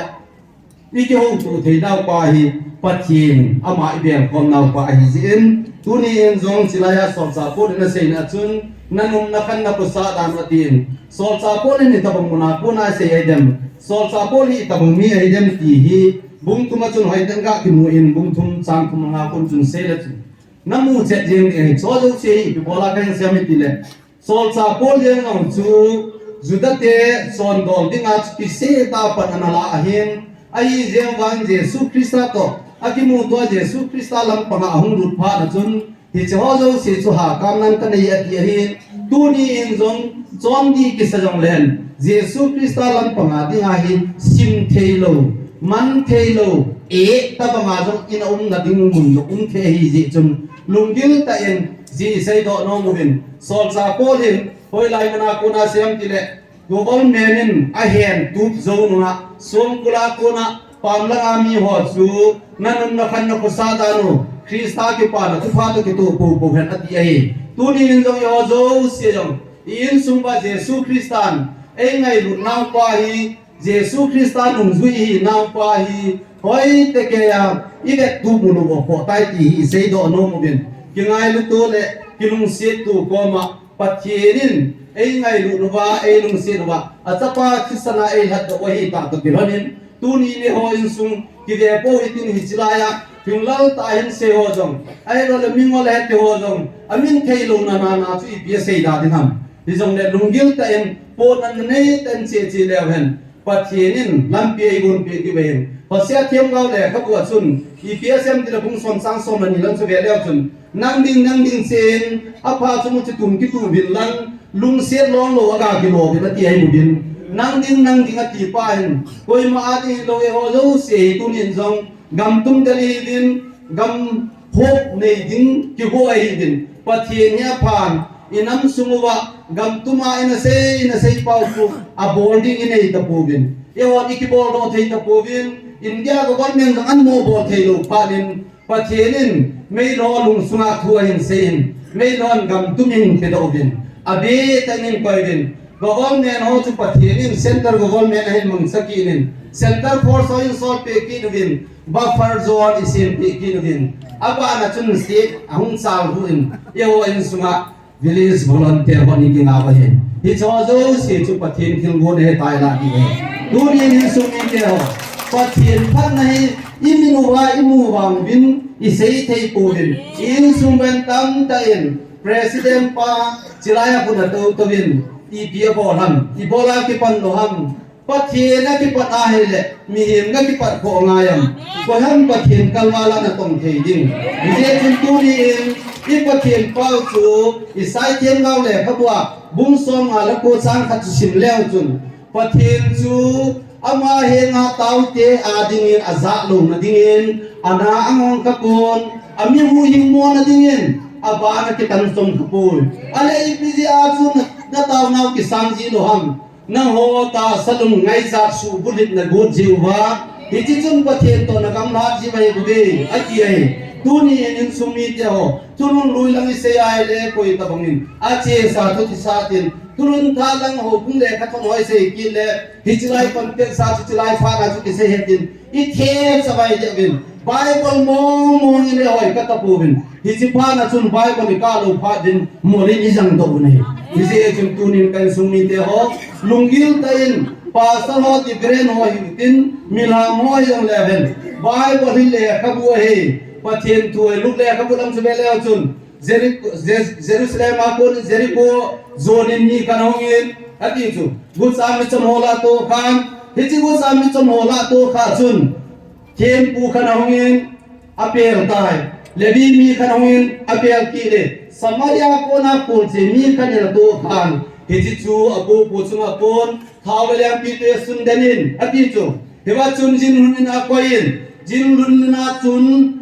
ikihoutoh thei naupa hi Pathen ama ibelkhom naupa ahi jeh in, tunin jong hiche laia Solchah Paul in aseina chun, nanun nakhan nakosah dan u atin. Solchah Paul in itobang muna kona asei ahi dem. Solchah Paul hi itobang mi ahi dem ti hi, bung thum a chun hoitah in gakimu in, bung thum chang thum nga kon chun seile chun, namu chet jeng ding ahi. Chuho jouse hi ipi bola kahin sei em itile, Solchah Paul jeng jong chu Juda te sondol dinga chu kisih tah a pan ana la ahin, ahi jeng vang Jesu Christa toh akimuto a Jesu Christa lampanga ahung lut phat na chun, hiche ho jouse chu hakam nan kanei ati ahin, tunin jong chondih kisa jongleng, Jesu Christa lampanga dinga hi sim thei lou, man thei lou, eh, tabanga jong ina umna ding mun jong um thei ahi jeh chun, lunggil tah in, ji iseidoh nom uvin, Solchah Paul hin, hoilai muna kona asei em tile, government in ahen tup jou nunga, songkul a kona, pam langa mi ho chu, nanun nakhan nakosah dan u, Christa kipana thupha toh kitoh poupou hen ati ahi. Tunin jong eiho jouse jong, i insung uva Jesu Christan eingailut naupa hi, Jesu Christa nungjui ihi naupa hi, hoitah keiya ivet tup u lou u khoh tai ti hi iseidoh nom uvin. Kingailut u le kilungset u koma, Pathen in eingailut uva, eilungset uva, achapa thisan a eilhatdoh u ahi tah toh kilhonin, tuni eiho insung kive pou hitin hiche laia, thinglhang tah a hinsei ho jong, ahilouleh mingol a hete ho jong, amin thei louna nana chu ipi asei da ding ham. Hijongle lunggil tah in, potna nei tah in cheche leu hen. Pathen in lampi eigonpeh diu ahin. Hosea themgao lekhabu a chun, ipi asei em tile bung som chang som le ni lang chu ve leu chun, nang ding, nang ding chen, apha chung u chu tun kituh uvin lang, lungset longlou a gakilo uvin ati ahi uvin. Nang ding, nang ding ati pa hin, koima a ding hilou eiho jouse hi tunin jong, gam tum del ihiuvin, gam hop nei ding kigo ahiuvin. Pathen hi aphan, inam sung uva, gam tuma ina sei, ina sei pau chu, abol ding inei tapouvin. Eihon ikiboldoh thei tapouvin, India government jong anmo bol thei lou phat in, Pathen in meilhou lungsunga thu ahin sei in, meilhou in gam tum in pedoh uvin. Abeh tah in koi uvin. Government ho chu Pathen in central government ahin mangcha kit in, central force ho in solpeh kit uvin, buffer zone isempeh kit uvin. Abana chun state ahung chalhu in, eiho insunga village volunteer ho ni kinga uva hin. Hicheho jouse chu Pathen thilgon ahi tai lah ti ahi. Tunin insung mite ho, Pathen phatna hi imin uva imu vang uvin isei thei pouvin. Insung ven tamtah in President pa chilai a puna tou tou in ipi abol ham, ibola kipan lou ham, Pathen akipat ahile, mihem akipat kho ngai am? Koiham Pathen kalval a natong thei ding? Hijeh chun tuni in, i Pathen pau chu, Isai themgao lekhabua, bung somnga le ko chang khat chu sim leu chun, Pathen chu ama henga taote adingin ajah louna dingin, ana angong khapon, ami huhhing mona dingin, abana kitan som khapoi. Ale ipi jeh a chu na, nataonau kisang ji lou ham? Nangho tahsa lungngaichat suhbulhitna got jiuva, hiche chun Pathen toh nagamlat jiu ahi bouve, ati ahi. Tuni in insung mite ho, thulhun lui lang isei ahile koi tabang in, achesa thu thisa tin, thulhun thah lang houbung lekhathot ho isei kit le, hiche lai context a chu, hiche lai phat a chu kisei hetin, ithe chavai deh uvin. Bible mong mong in ihoi katapouvin. Hiche phat a chun Bible ikah lou phat din molin ijang doh u ahi. Hijeh chun tunin ka insung mite ho, lunggil tah in, pastor ho, reverend ho hitin, milham ho hijongle hen, Bible hi lekhabu ahi. Pathen thu ahi, Luke lekhabu lam chu ve leu chun, Jeri-, Je-, Jerusalem a kon Jericho jonin mi khat ahungin, ati chu, gucha mitchom ho lah a tohkhan, hiche gucha mitchom ho lah a tohkha chun, thempu khat ahungin, apel tai. Levi mi khat ahungin, apel kit le, Samaria kona kolche mi khat in atohkhan, hiche chu apopo chunga pon, thao le lengpite sundem in, ati chu. Hiva chun jinlhun in akoiyin, jinlhun in a chun,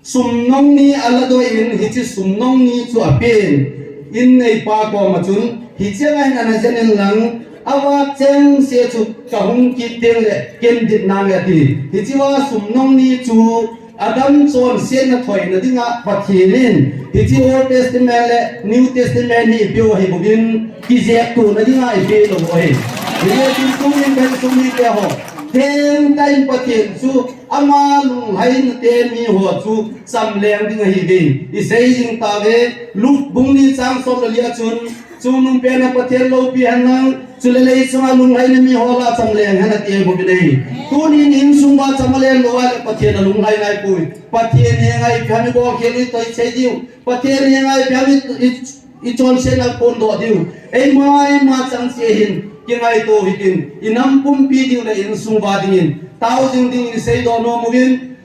sum nong ni aladoh in, hiche sum nong ni chu apen. In neipa koma chun, hiche a hin ana jen in lang, ava chengse chu kahung kit teng le, ken dit nange ati. Hichea sum nong ni chu, Adam chonsetna thoina dinga Pathen in, hiche Old Testament le New Testament hi ipeu ahi bouvin, kijeptona dinga ipeh lou ahi. Hijeh chun tunin ka insung mite ho, thengtah in Pathen chu ama lunglhaina te miho chu chamleng ding ahiuve. Isei jing tauve, Luke bung ni chang som le li a chun, chungnungpen a Pathen loupi hen lang, chule lei chunga lunglhaina miho lah a chamleng hen ati ahi bouvin ahi. Tunin insung uva chamleng lou ahile Pathen alunglhai naipoi. Pathen henga ipi ham ibol khel u, itoi chei diu. Pathen henga ipi ham i, i, ichonsetna phondoh diu. Eima, eima chang cheh hin, kingaito hitin, inam pumpi diu le insung uva dingin, tao jing dingin iseidoh nom uvin,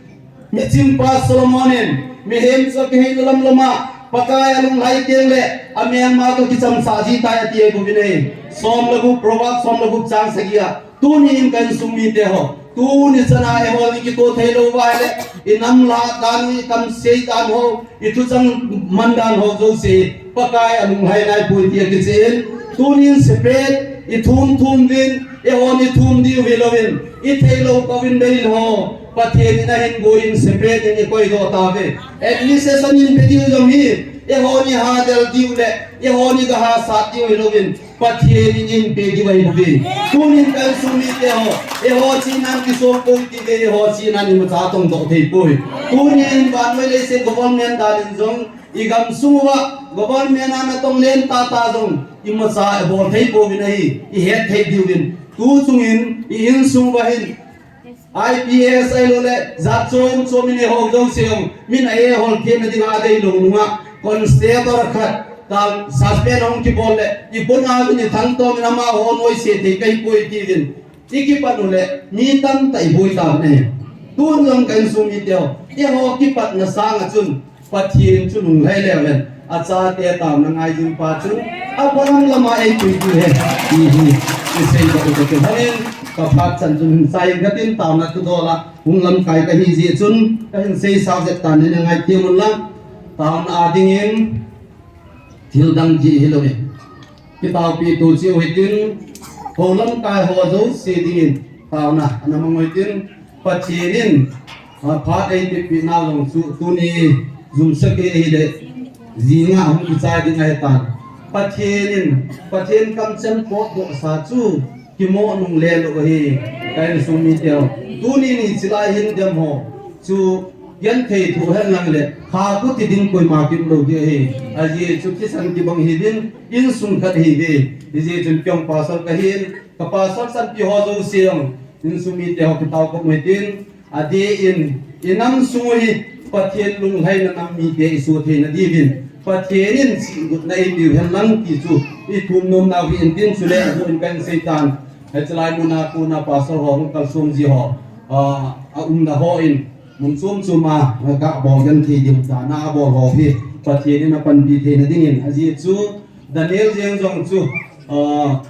Miching pa Solomon in, mihem chu akihei lam lama, Pakai alunglhai teng le, amelma toh kichamsah ji tai ati ahi bouvin ahi. Som le gup, Proverbs som le gup chang sagi a. Tunin ka insung mite ho, tuni chana eiho ni kitoh thei lou uva ahile, inam lah dan, itam sei dan ho, ithuchang man dan ho jouse, Pakai alunglhai naipoi tia kichen. Tunin separate, ithum thum uvin, eihon ithum diu hilouvin, ithei lou kou in beilin ho, Pathen in ahin goi in separate in ikoidoh tauve. Administration in pe diu jong hi, eihon ihadel diu le, eihon igahasat diu hilouvin, Pathen in eipeh diu ahi bouve. Tunin ka insung mite ho, eiho chihnan kisom poi tive, eiho chihnan imacha tongdoh thei poi. Tunin vannoi leiset government dan in jong, igamsung uva government a natong len tahtah jong, imacha ibol thei pouvin ahi, ihet thei diuvin. Tu chungin, i insung uva hin, I P S ahilou le, jat chom chom in eiho jouse jong, min a eihol themna dinga adeilou nunga, constable khat, ta suspend ahung kibol le, ikon a uvin ithangtom in amaho noise thei kahipoi tiuvin. Ikipat u le, mi tamtah iboi tauvin ahi. Tun jong ka insung mite ho, eiho kipatna sanga chun, Pathen chu lunglhai leu hen, achate taona ngai jing pa chun, abalam lama eipui diu ahi, ti hi, iseidoh u kati lhonin, kaphat chan chun hin seiyin katin taona thudol a, hung lamkai kahi jeh chun, kahin seisah jep tan in ngai temun lang, taona a dingin, thil dang jeh hilou in. Kitaopi to cheh u hitin, hou lamkai ho jouse dingin, taona, ana mang u hitin, Pathen in, a, phat eipeh peh nau jong chu, tuni jumsa kei ahile, jinga hung kichai ding ahitan. Pathen in, Pathen kamcheng potdohsa chu, kimoh nung lelou ahi, ka insung mite ho. Tuni ni chilai hin dem ho, chu, genthei thoh hen lang le, kha kuti ding koima kium lou ding ahi. Ajeh chu thisan kibang hiuvin, insung khat hiuve. Hijeh chun keiho pastor kahin, ka pastor chanpi ho jouse jong, insung mite ho kitao kop u hitin, adeh in, inam sung u hi, Pathen lunglhaina nam mite isoh theina diuvin, Pathen in chihgotna eipiu hen lang ti chu, ithum nom nau hi intin chule, ajoh in kahin seitan. Hichelai muna kona pastor ho hung kalsong ji ho, ah, aumna hon mun chom chom a, ah, kabol genthei diu dana abol ho hi Pathen in apanpi theina dingin. Ajeh chu Daniel jeng jong chu, ah,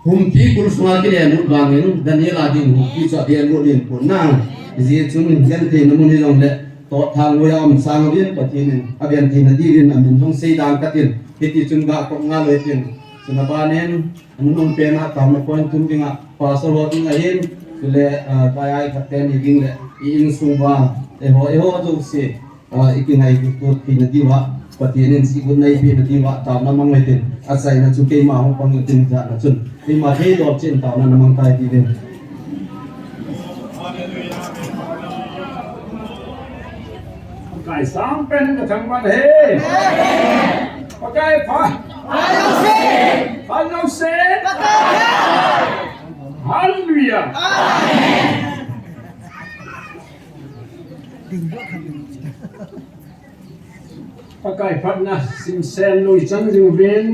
humpi kul sunga kilen lut vangin Daniel a ding humpi chu aden lut in pon nang. Ajeh chu gentheina mun hi jongle toh thang loi a um sang uvin Pathen in agentheina diuvin amin jong sei dan katin. Hiti chun ga kop ngal loi tin. Chuna banin, anung pena taona point thum dinga, pastor ho ding ahin, chule, ah, tai ai khat teni ding le, i insung uva, eiho, eiho jouse, ah, i kingaito theina diuva, Pathen in sigut na eipeh na diuva, taona mang le tin, achaina chu keima hung pang le tin jana chun, keima thei dol chin taona na mang tai ti le. Pakai sang pen ka thangvah e. Pakai pha. Pha jouse. Hallelujah. Pakai phatna simsen loi chang jing uvin.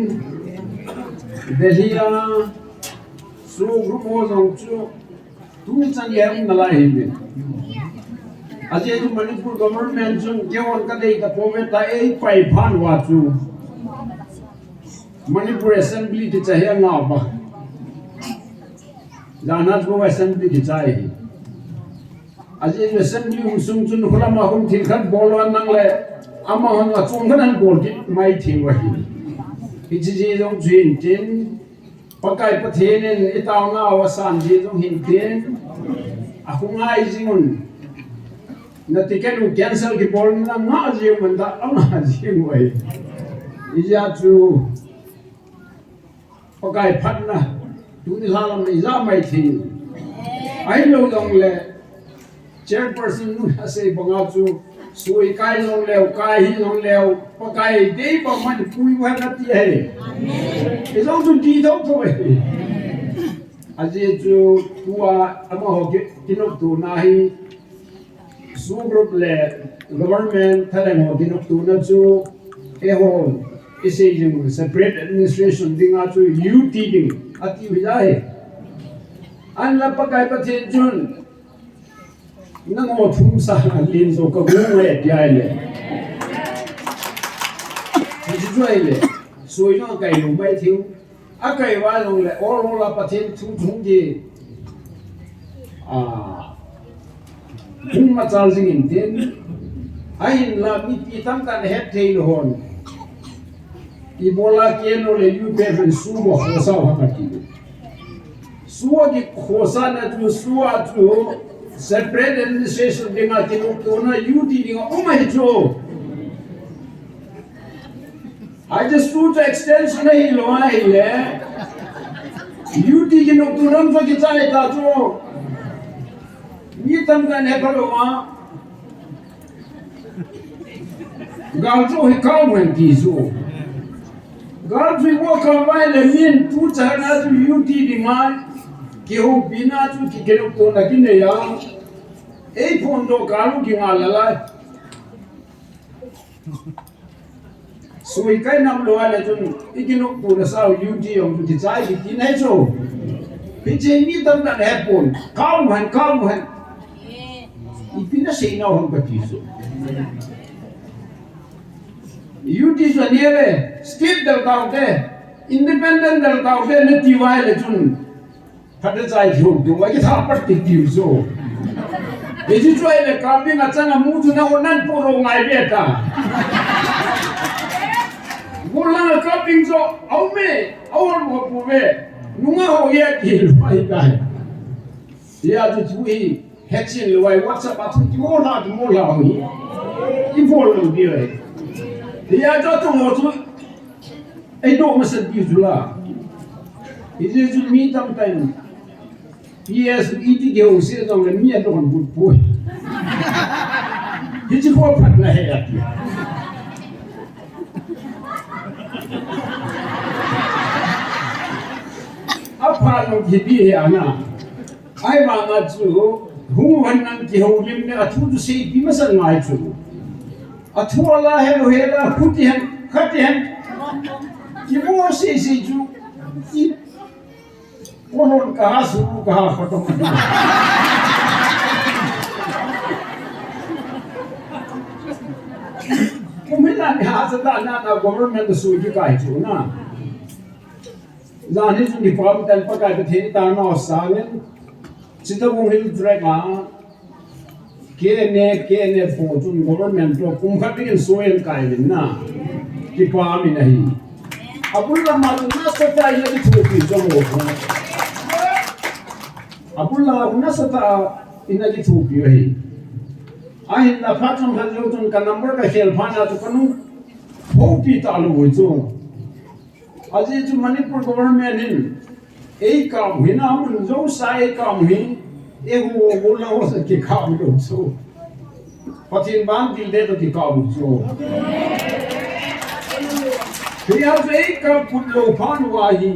Delhi a su group ho jong chu Tuchan le um nalai hi. Ajeh chu Manipur government chun keihon kadei tapouve, ta ei pai phan uva chu Manipur Assembly kicha hi angah uva. Jana chu Assembly kicha hi. Ajeh chu Assembly um sung chun khulama hung thil khat bol uva nang le amahon achung khat an bol kit mai thei uva hi. Hiche jeh jong chu hin tin, Pakai Pathen in i taona u asan ji jong hin tin, ahung ngai jing un. Na ticket u cancel kibol na ngah jing un da, angah jing uve. Ijeh chu Pakai phatna tuni lha lam ija mai thei. Ahilou jongle, Chairperson nu asei banga chu, sui kai jong leu, kai hi jong leu, Pakai dei bang man pui uhen ati ahi. Amen. Ijong chu di thou thou ahi. Ajeh chu tua amaho ki, kinoptona hi, su group le government thalheng ho kinoptona chu, eiho, isei jing separate administration dinga chu U T ding ati u hi ahi. Ahinla Pakai Pathen chun, nangho thumsa len jo ka gong e, tia ahile. Hichu ahile, soi jong akai lou mai thei u. Akai uva jongle, ol ol a Pathen thu thum di. Ah, hung machal jing in tin. Ahinla mipi tamtah in ahet thei lou hon. Ibola K N O le U P F in su bou khosa u ham ati. Su a kikhosahna chu, su a chu separate administration dinga kinoptona U T dinga um ahi chu. Hiche su chu extension ahilou ahile, U T kinoptona chu kichai ta chu. Mi tamtah in hepha lou a. Gal chu hi kau hen ti chu. Gal chu hi kau vai le min tu chana chu U T dinga kihoupina chu ki, kinoptona kinei a. Ei phondoh kal u kingai lai. Sui kai nam lou a le chun, i kinoptona sao U T jong chu kichai kiti nai chu. Hiche mi tamtah in hepon, kau hen, kau hen. Ipi nasei nau ham kati chu. U T chu anei ve, state del taute, independent del taute, nati uva le chun. Phat le chai thum tu, akitha pat ti tiu chu. Hichu chu ahile kaping achang a mu chu nahon nan po lou ngai ve ta. Gollhang a kaping chu, aume, ahol mo pu ve. Nunga ho ye ti lou mai tai. Hia chu chu hi, hetchen lou ai WhatsApp a thu ti mo la, ti mo la ho hi. I bol lou di ai. Hia chu tu mo chu, Eidoh masat diu chu la. Hijeh chun mi tamtah in P S iti kihou seh jongle mi adon got poi. Hiche kho phatna ahi ati. Aphat lou kiti hi ana. Ahivanga chu, hung hen nang kihoulim le, athu chu seipi masat ngai chu. Athu ala hel u hel a, khuti hen, khati hen. Kimu seisei chu, i, Konon kaha su kaha khatam. Kumina ni ha sa da na na government su ki kai chu na. Jani chu ni pam tan Pakai Pathen ta na sa len. Sita bung hil drek a. K N A, K N F ho chun government to kum khat dingin suyen kai min na. Kipa min ahi. Abul lama chu nasatah in ina kithopi jong ho. Abul lama nasatah in ina kithopi ahi. Ahin na phat chang khat jong chun ka number ka khel phat na chu ka nung hopi talou chu. Ajeh chu Manipur government in ei kam hi na mun jo sa ei kam hi, ei hu hu la ho sa ki kam lo chu. Pathen ban til de to ki kam chu. Hi a chu ei kam put lo phan wa hi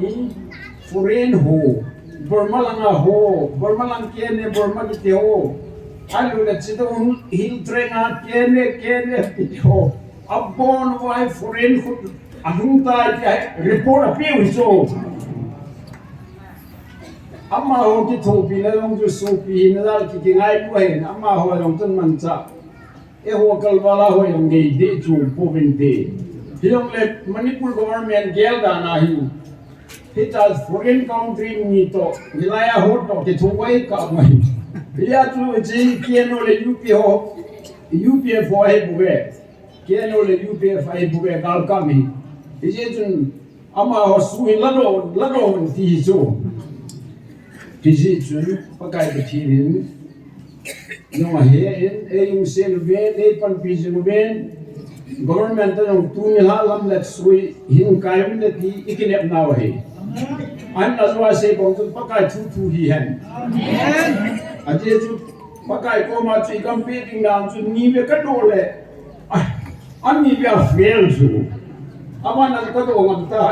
foreign ho, Burma langa ho, Burma lang K N A, Burma kiti ho. Alu le Chittagong Hill Tracts a K N A, K N F kiti ho. Abon vai foreign khut ahung tai tia report apeu hi chu. Amaho kithopina jong chu sopi hina jal ki, kingai pu ahin, amaho jong chun manchah. Eiho kalvala ho jong ngei deh chu pouvinte. Hijongle Manipur government gel dan ahi. Hitia foreign country mi to, hilai a ho to kitho vai ka mai. Hia chu chi K N O le U P ho, U P F ho ahi bouve. K N O le U P F ahi bouve galkap mi. Hijeh chun amaho su hi lalo, lalo ti hi chu. Hijeh chun Pakai Pathen in jong ahe in, ei jong sel uve, ei panpi jing uve. Government a jong tuni lha lam le sui hin kai uvin le ti i kinep nau ahi. An a jua se bang chu Pakai thu thu hi hen. Ajeh chu Pakai koma chu i kampi ding dan chu ni ve ka do le. Ah, ani ve a fail chu. Ama na ka do ngam ta.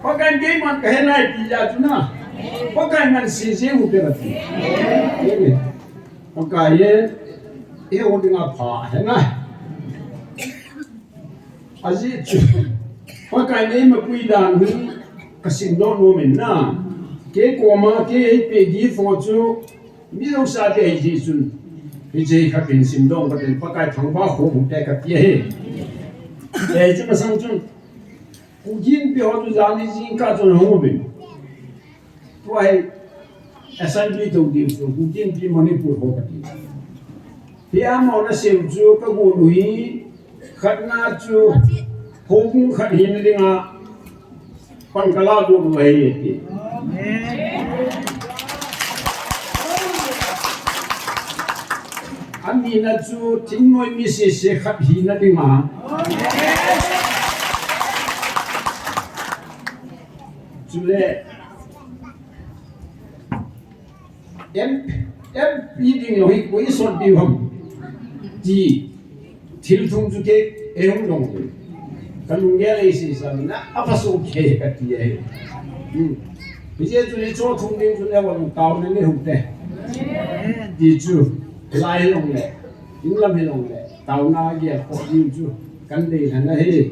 Pakai keiman ka he nai ti ja chu na. Pakai man si si hu te na ti. Pakai ye, e o dinga pha he na. Ajeh chu Pakai nei ma pui dan hi ka sim doh nom in na. Kei koma kei hei pe gi fo chu mi lo sa te hei ji chun. Hijeh khat in sim doh ka tin Pakai thangvah kho bu te ka ti ahi. Hei chu masang chun. Kuki Inpi ho chu jani jingkah chun hung uvin. Tua hi assembly to ding chu Kuki Inpi Manipur ho kati. Hi amaho na seiyu chu ka gon u hi khatna chu houbung khat hina dinga pan ka la gon u ahi ti. Anina chu thingnoi mi sese khat hina dinga. Chule, em, em, pi ding lo hi, koi sot diu ham. Ti, thil thum chu kei, ei hung dong. Ka lunggel ei sei sa na, a pha so kei ka ti ahi. Hmm. Hijeh chun i cho thum ding chun ei vang taona nei hung te. Ti chu, lai long le, in lam hi long le, taona gel ko ding chu, kan dei na na hi.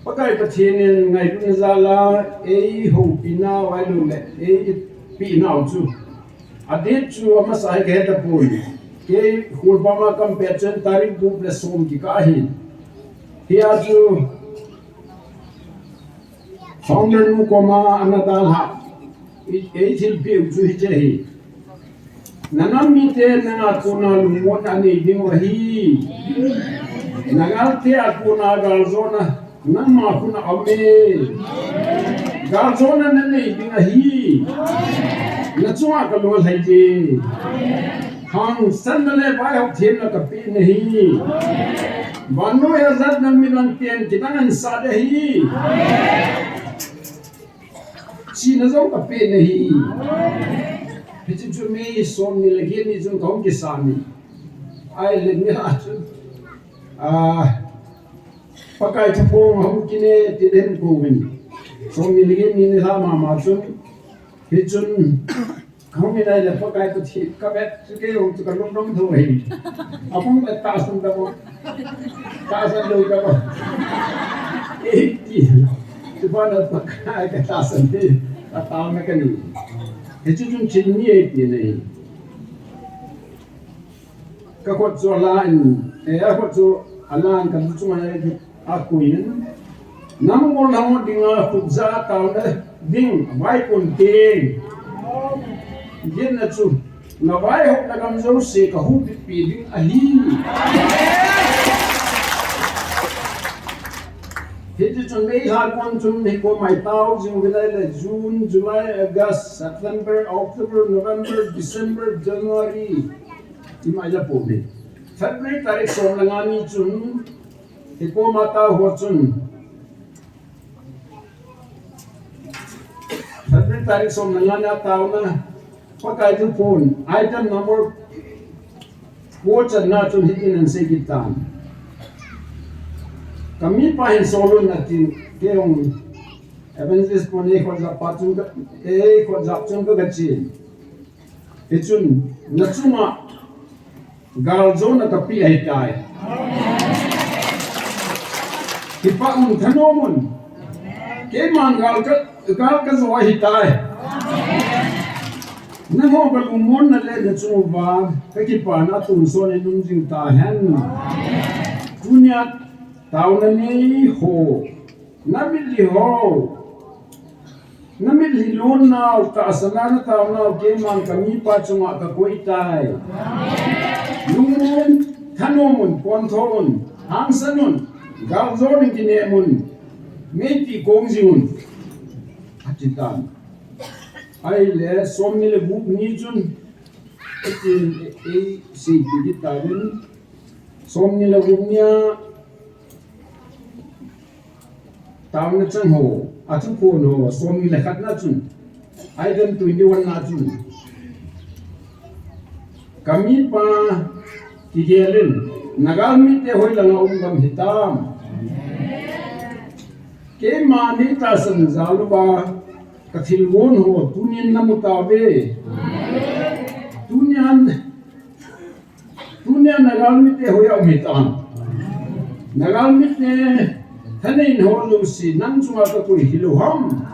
Pakai Pathen in ngailutna jal a, ei houpina u ahilou le, ei pehna u chu. A date chu amasa hi ka he tapon. Kei Kholpam a kam pet chun tarik gup le som kikah ahi. Hia chu founder nu koma ana dalha. Ei, ei thilpeh u chu hiche hi. Na nam mite na nga kona lungmonna nei ding u ahi. Na galte a kona galjona nangma khut a um e. Galjona na nei ding ahi. Na chunga ka lolhai e. Hangsanna le vaihop themna ka pe nahi. Vannoi a jat nang midang ten kidang ahin sat ahi. Chihna jong ka pe nahi. Hiche chu May somni le get ni chun ka hung kisa ni. Ahile ni a chun. Ah, Pakai thuphong hung kine ti den ko vin. Somni le get ni nilhah mama chun. Hichun Ka hung in ahile Pakai Pathen ka vet chu kei jong chu ka lungdong thou ahi. Ahung le tahsan tabo. Tahsan lou tabo. Eighty. Chupa na Pakai ka tahsan hi, ka taona ka nei. Hichu chun thil ni eighty nei. Ka khut chu alan, eh, a khut chu alan ka chunga a kuiyin. Nang ol hang dinga khut ja taona ding, vai kun ting. Yin na chu, na vai hok na gam jouse ka hupipi ding ahi. Hiti chun May lha kon chun hi ko mai tao jing vilai le June, July, August, September, October, November, December, January. Ti mai la po ni. February tarik som le nga ni chun hi ko ma tao ho chun. February tarik som le nga na taona. Pakai thu phone, item number four channa chun hitin ahin sei kit tan. Ka mipa hin solun atin, kei jong evangelist pon ei khut jap pa chun ka, ei khut jap chun ka, ka chi. Hichun, na chunga gal jona ka pe ahitai. Kipah un, thanom un. Keiman gal ka, gal ka jo ahitai. Nangho ka lungmonna le na chunguva ka kipana tonsot in um jing tahen. Tunia taona nei ho. Na mitlhi ho. Na mitlhi lon nau, tahsan a na tao nau, keiman ka mipa chunga ka koi tai. Lungmon, thanom un, pontho un, hangsan un, galjona in kinem un, meiti kong jing un. Ati tan. Ahile, som ni le gup ni chun, ati, ei, sei pi di ta den. Som ni le gup nia, Taona chang ho, a thuphon ho, som ni le khat na chun. Item twenty-one na chun. Ka mipa kigel in, na galmite hoilanga um gam hitam. Keima nei tahsan jal uva, ka thilgon ho, tunin na mu tauve. Tunian Tunia na galmite hoiya um hitam. Na galmite thaneina ho jouse nang chunga ka koi hilou ham.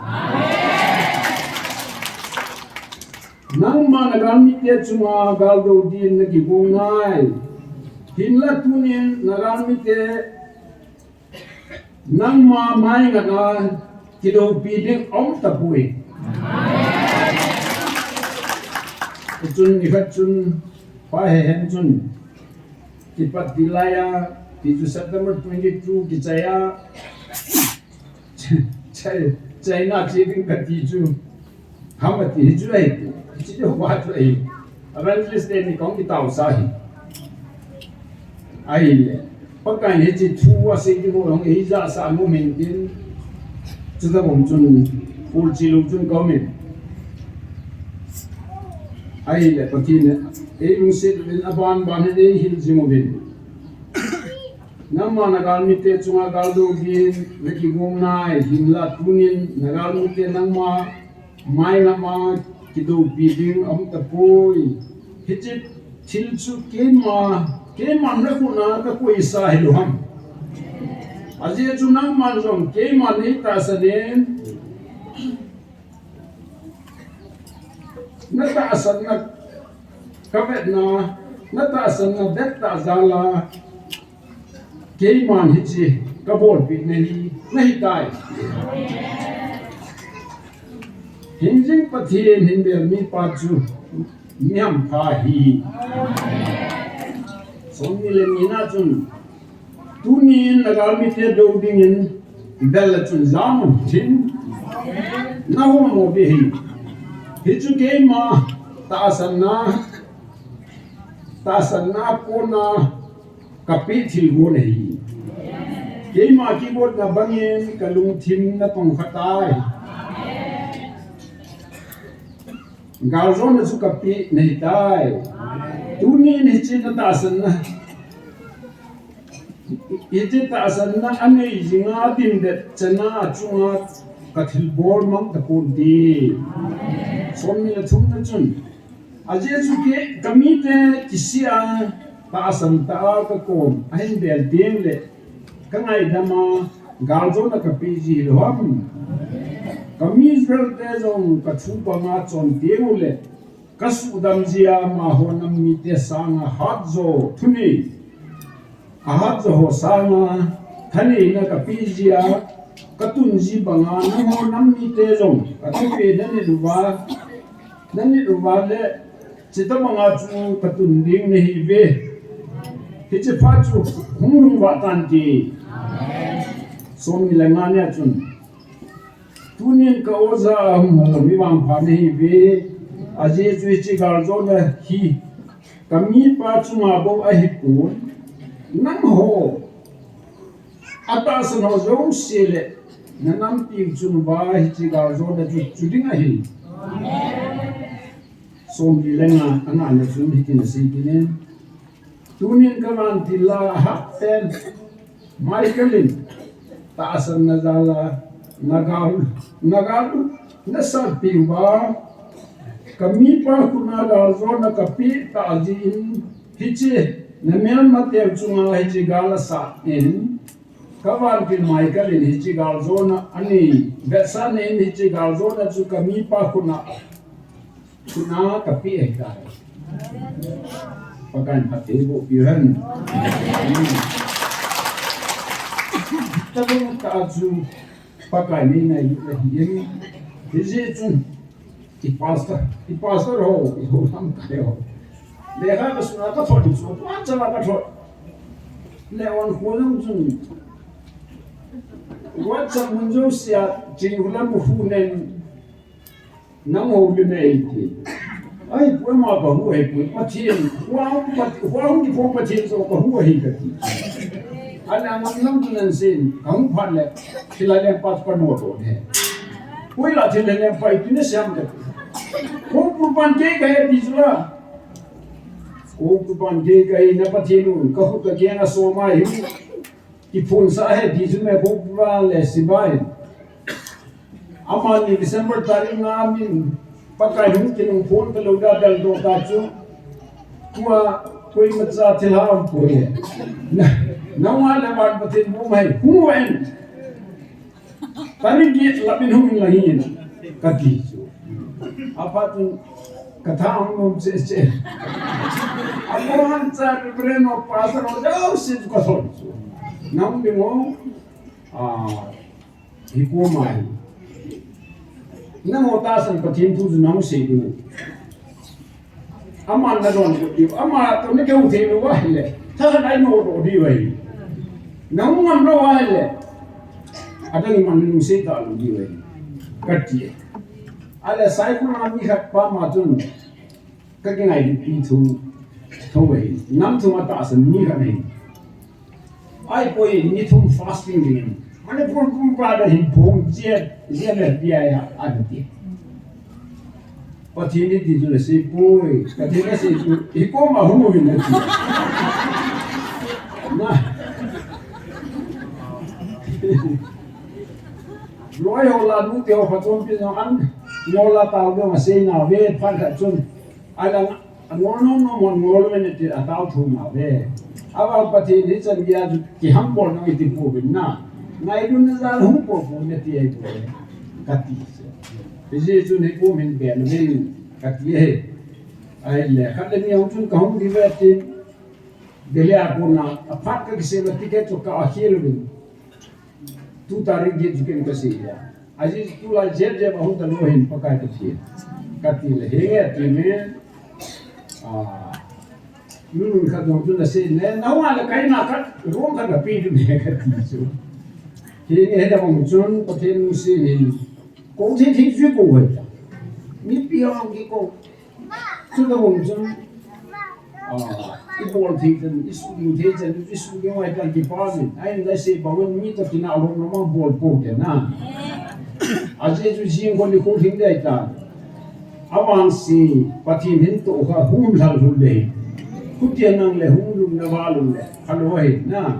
Nangma na galmite chunga gal dou din na kigong nai. Hinla tunin na galmite Nangma mai ngana kidoupi ding um tapoi. Chun nikhat chun pa he hen chun kipat dilai a, ti chu September twenty-two kichai a, chai, chai na chi ding kati chu. Ham ati hi chu ahi, hiche chu va chu ahi. Evangelist teni kong kitao sa hi. Ahile. Pakai in hiche thu asei ding ho jong eija sa mo min tin. Chuta bom chun, pul chi lung chun kong min. Ahile, Pathen in, ei lungset uvin aban ban hin ei hil jing uvin. Nangma na galmite chunga gal dou din, na kigong nai, hinla tunin, na galmite nangma, Mai lama kidoupi ding um tapoi. Hiche thil chu keima, keima na khut na ka koisa hilou ham. Ajeh chu nangman jong keima nei tahsan in. Na tahsan na ka vetna, na tahsan na vet tah jal a. Keiman hiche ka bolpeh na hi, na hitai. Hingjing Pathen hin bel mipa chu mi hampha ahi. Som ni le ni na chun, tunin na galmite dou dingin bel a chun jam un tin, na hung mo be hi. Hichu keima tahsan na, tahsan na kona Ka peh thilgon ahi. Keima kigotna bangin ka lungthim na tongkha tai. Galjona chu ka peh nahi tai. Tunin hiche na tahsanna, hiche tahsanna anei jinga dindet chana achunga ka thilbol mang tapon te. Som ni le thum na chun. Ajeh chu kei, ka mite kisih a, tahsan tah a ka kom, ahin bel teng le, ka ngaidam a, Galjona kapeh ji hilou ham. Ka mi Israel te jong ka thu banga chon teng uleh, ka suhdam jia amaho nam mite sanga hatjo thunei, ahatjo ho sanga thaneina kapeh jia, ka tun ji banga nangho nam mite jong ka thupeh na nit uva, na nit uva le, chuti banga chu ka tun ding nahiuve. Hiche phat chu hung lhung vah tan ti. Som ni le nga nia chun, tunin ka oja a hung ho mi vangpha nahiuve. Ajeh chu hiche galjona hi ka mipa chunga bou ahipon, nangho atahsan ho jouse le na nampi chunga hiche galjona chu chu ding ahi. Som ni le nga, a nga na chun hitin asei kit in. Tunin ka vantil la ahat pen Michael in tahsanna jal a na gal, na gal, na salpeh uva, ka mipa khut a galjona kapeh tah jeh in, hiche na melmate chunga hiche gal asat in, ka vantil Michael in hiche galjona anei, vetsahna in hiche galjona chu ka mipa khut a, khut a kapeh ahitai. Pakaiyin phatthei boh piu hen. Tabang tah chu Pakai nei ngailut ahi in. Hijeh chun, i pastor, i pastor ho, i houlamkai ho, lekha kasun a kathot chu, WhatsApp a kathot. Le on kho jong chun, WhatsApp mun jousea, Chinghulam khu nen, nang houlim e ti. Ahipoi, ama kahu ahipoi, Pathen, hua hung Pat-, hua hung kiphong Pathen joh kahu ahi kati. Ana ngam lam chu nan sin, kahung phat le, thilha lengpa chu kanodoh ne. Hoila thilha lengpa ipi nasei ham kati. Kong Krupan kei kahi ti chu la. Kong Krupan kei kahi, na Pathen un, kakhut kakeng asoma hi. Kiphonsah ahi ti chu me, Kong Krupa le Sibai. Amani December tarik nga min Pakai hung kinung phon talou da daldoh ta chu. Tua koimacha thilha aumpoi. Na, nangma le van Pathen bu mai hung ven. Tarik get la min hung in la hin kati chu. Aphat chun katha hung nom cheh cheh. Akohan cha Reverend ho, Pastor ho, jouse chu kathot chu. Nang ding ho, ah, hi ko mai. Nangho tahsan Pathen thu chu nang sei ding. Aman nadon got diu, ama toh nakihou thei lou ahile, thasan a inodoh diu ahi. Nahung ngam lou ahile, adang iman nalungset talou diu ahi, kati. Ahile Saikul a mi khat pam a chun, kakingailutpi thu, thu ahi. Nam thum a tahsan mi khat ahi. Ahipoi, ni thum fasting ding. Manipur pumpa da hin phong jia, jia le pia ya, ati. Pathen in ti chu la seipoi, Pathen la seipoi, hi koma hung uvin ati. Na. Loi ho la nu te ho phatom pi no an, no la tao de ma sei na ve phat khat chun. Alang, angol nom nom hon ngol uvin ati, atao thum a ve. Avang Pathen hichan geiya chu kihambol nang iti pouvin na. Ngailutna jal hung po po nati ahipoi, kati. Hijeh chun hikom hin ben uvin kati ahi. Ahile, khat le ni hung chun kahung diu ve tin. Delhi a kona, aphat kakisel a ticket chu ka akhel uvin. Tu tarik get chu ken kasei a. Ajeh chu tulai jep jep ahung talou hin Pakai Pathen. Kati le, henge ati me. Ah, nunung khat jong chu nasei le, nahung a le kaina khat, room khat napeh ding me kati chu. Henge, hita bang chun, Pathen lungset in. Kou thei thei chu kou hoi ta. Mipi hung kikou. Chuti bang chun, ah, ibol thei chan, isuhlu thei chan, isuh ding ngai tan kipa min. Ahin la sei bang mi toh kinah lom lom a bol pou te na. Ajeh chu jing kon ni ko thing dei ta. Avangse Pathen hin toh kha hung lhal lhul dei. Khutia nang le hung lum na va lum le. Kha lou ahi na.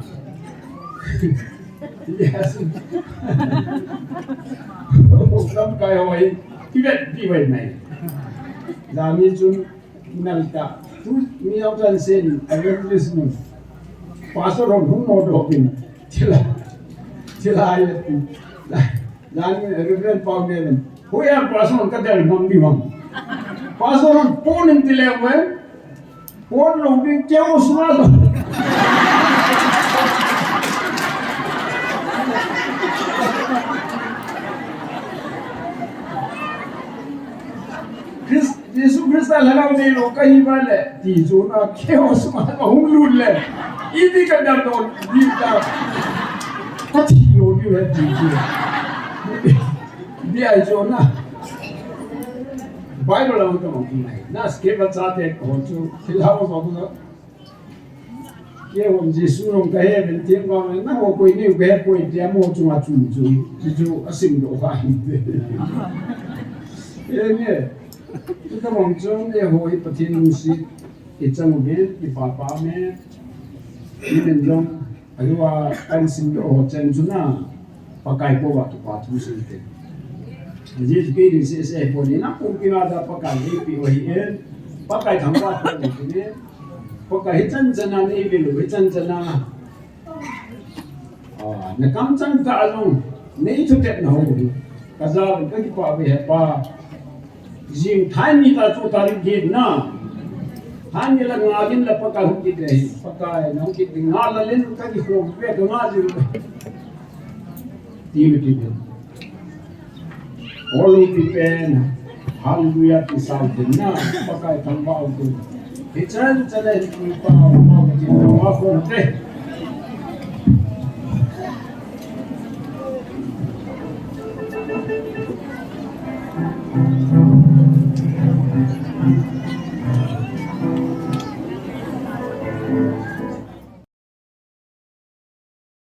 Yes. Lamkai ho hi, kivet pi vai mai. Jani chun nal ta. Tu mi au tan sen, evangelist mun. Pastor hon hung nodoh pin. Chila. Thilai ati. Jan Reverend Pau Nelen. Hoiya pastor ka del ngam di bang. Pastor hon pon in ti le we. Pon lou ding keu sunga lou. Chris, Jesu Christa lhagao neilou kahi uva le, ti jona keu sunga ahung lut le. Iti ka dam lou, di ta. Ka thi lou di le, ti ti. Di ai jona. Bible a hung ka mang nai. Na scripture chate ho chu, thilha ho chu. Kei hon Jesu nung ka he ven ti vang, nangho koi ni ka he poi ti amo chunga chun chu, chu chu asim doh ka hi. E ne, tu ta vang chun eiho hi Pathen lungset, i chang uvin, i pa pa me, i men jong, ahiva kan sim doh ho chen chu na, Pakai koma kipa thu sei te. Jesu kei ding sese pon in, na pumpi na da Pakai eipe u ahi e. Pakai thangvah pon in, Pakai hichan chana nei vil u, hichan chana. Ah, na kamchang tah a jong, nei thutep na ho u. Ka ja u, ka kipah uve He Pa. Jing thai ni ta chu tarik get na. Thai ni la nga gin la Pakai hung kit le hi. Pakai na hung kit ding nga la len ka kikhom ve ka nga jing. Ti u ti u. Ol u ti pen. Hallelujah ti sau tin na. Pakai thangvah u tin. Hichan chana hi pa pa ti pa khom te.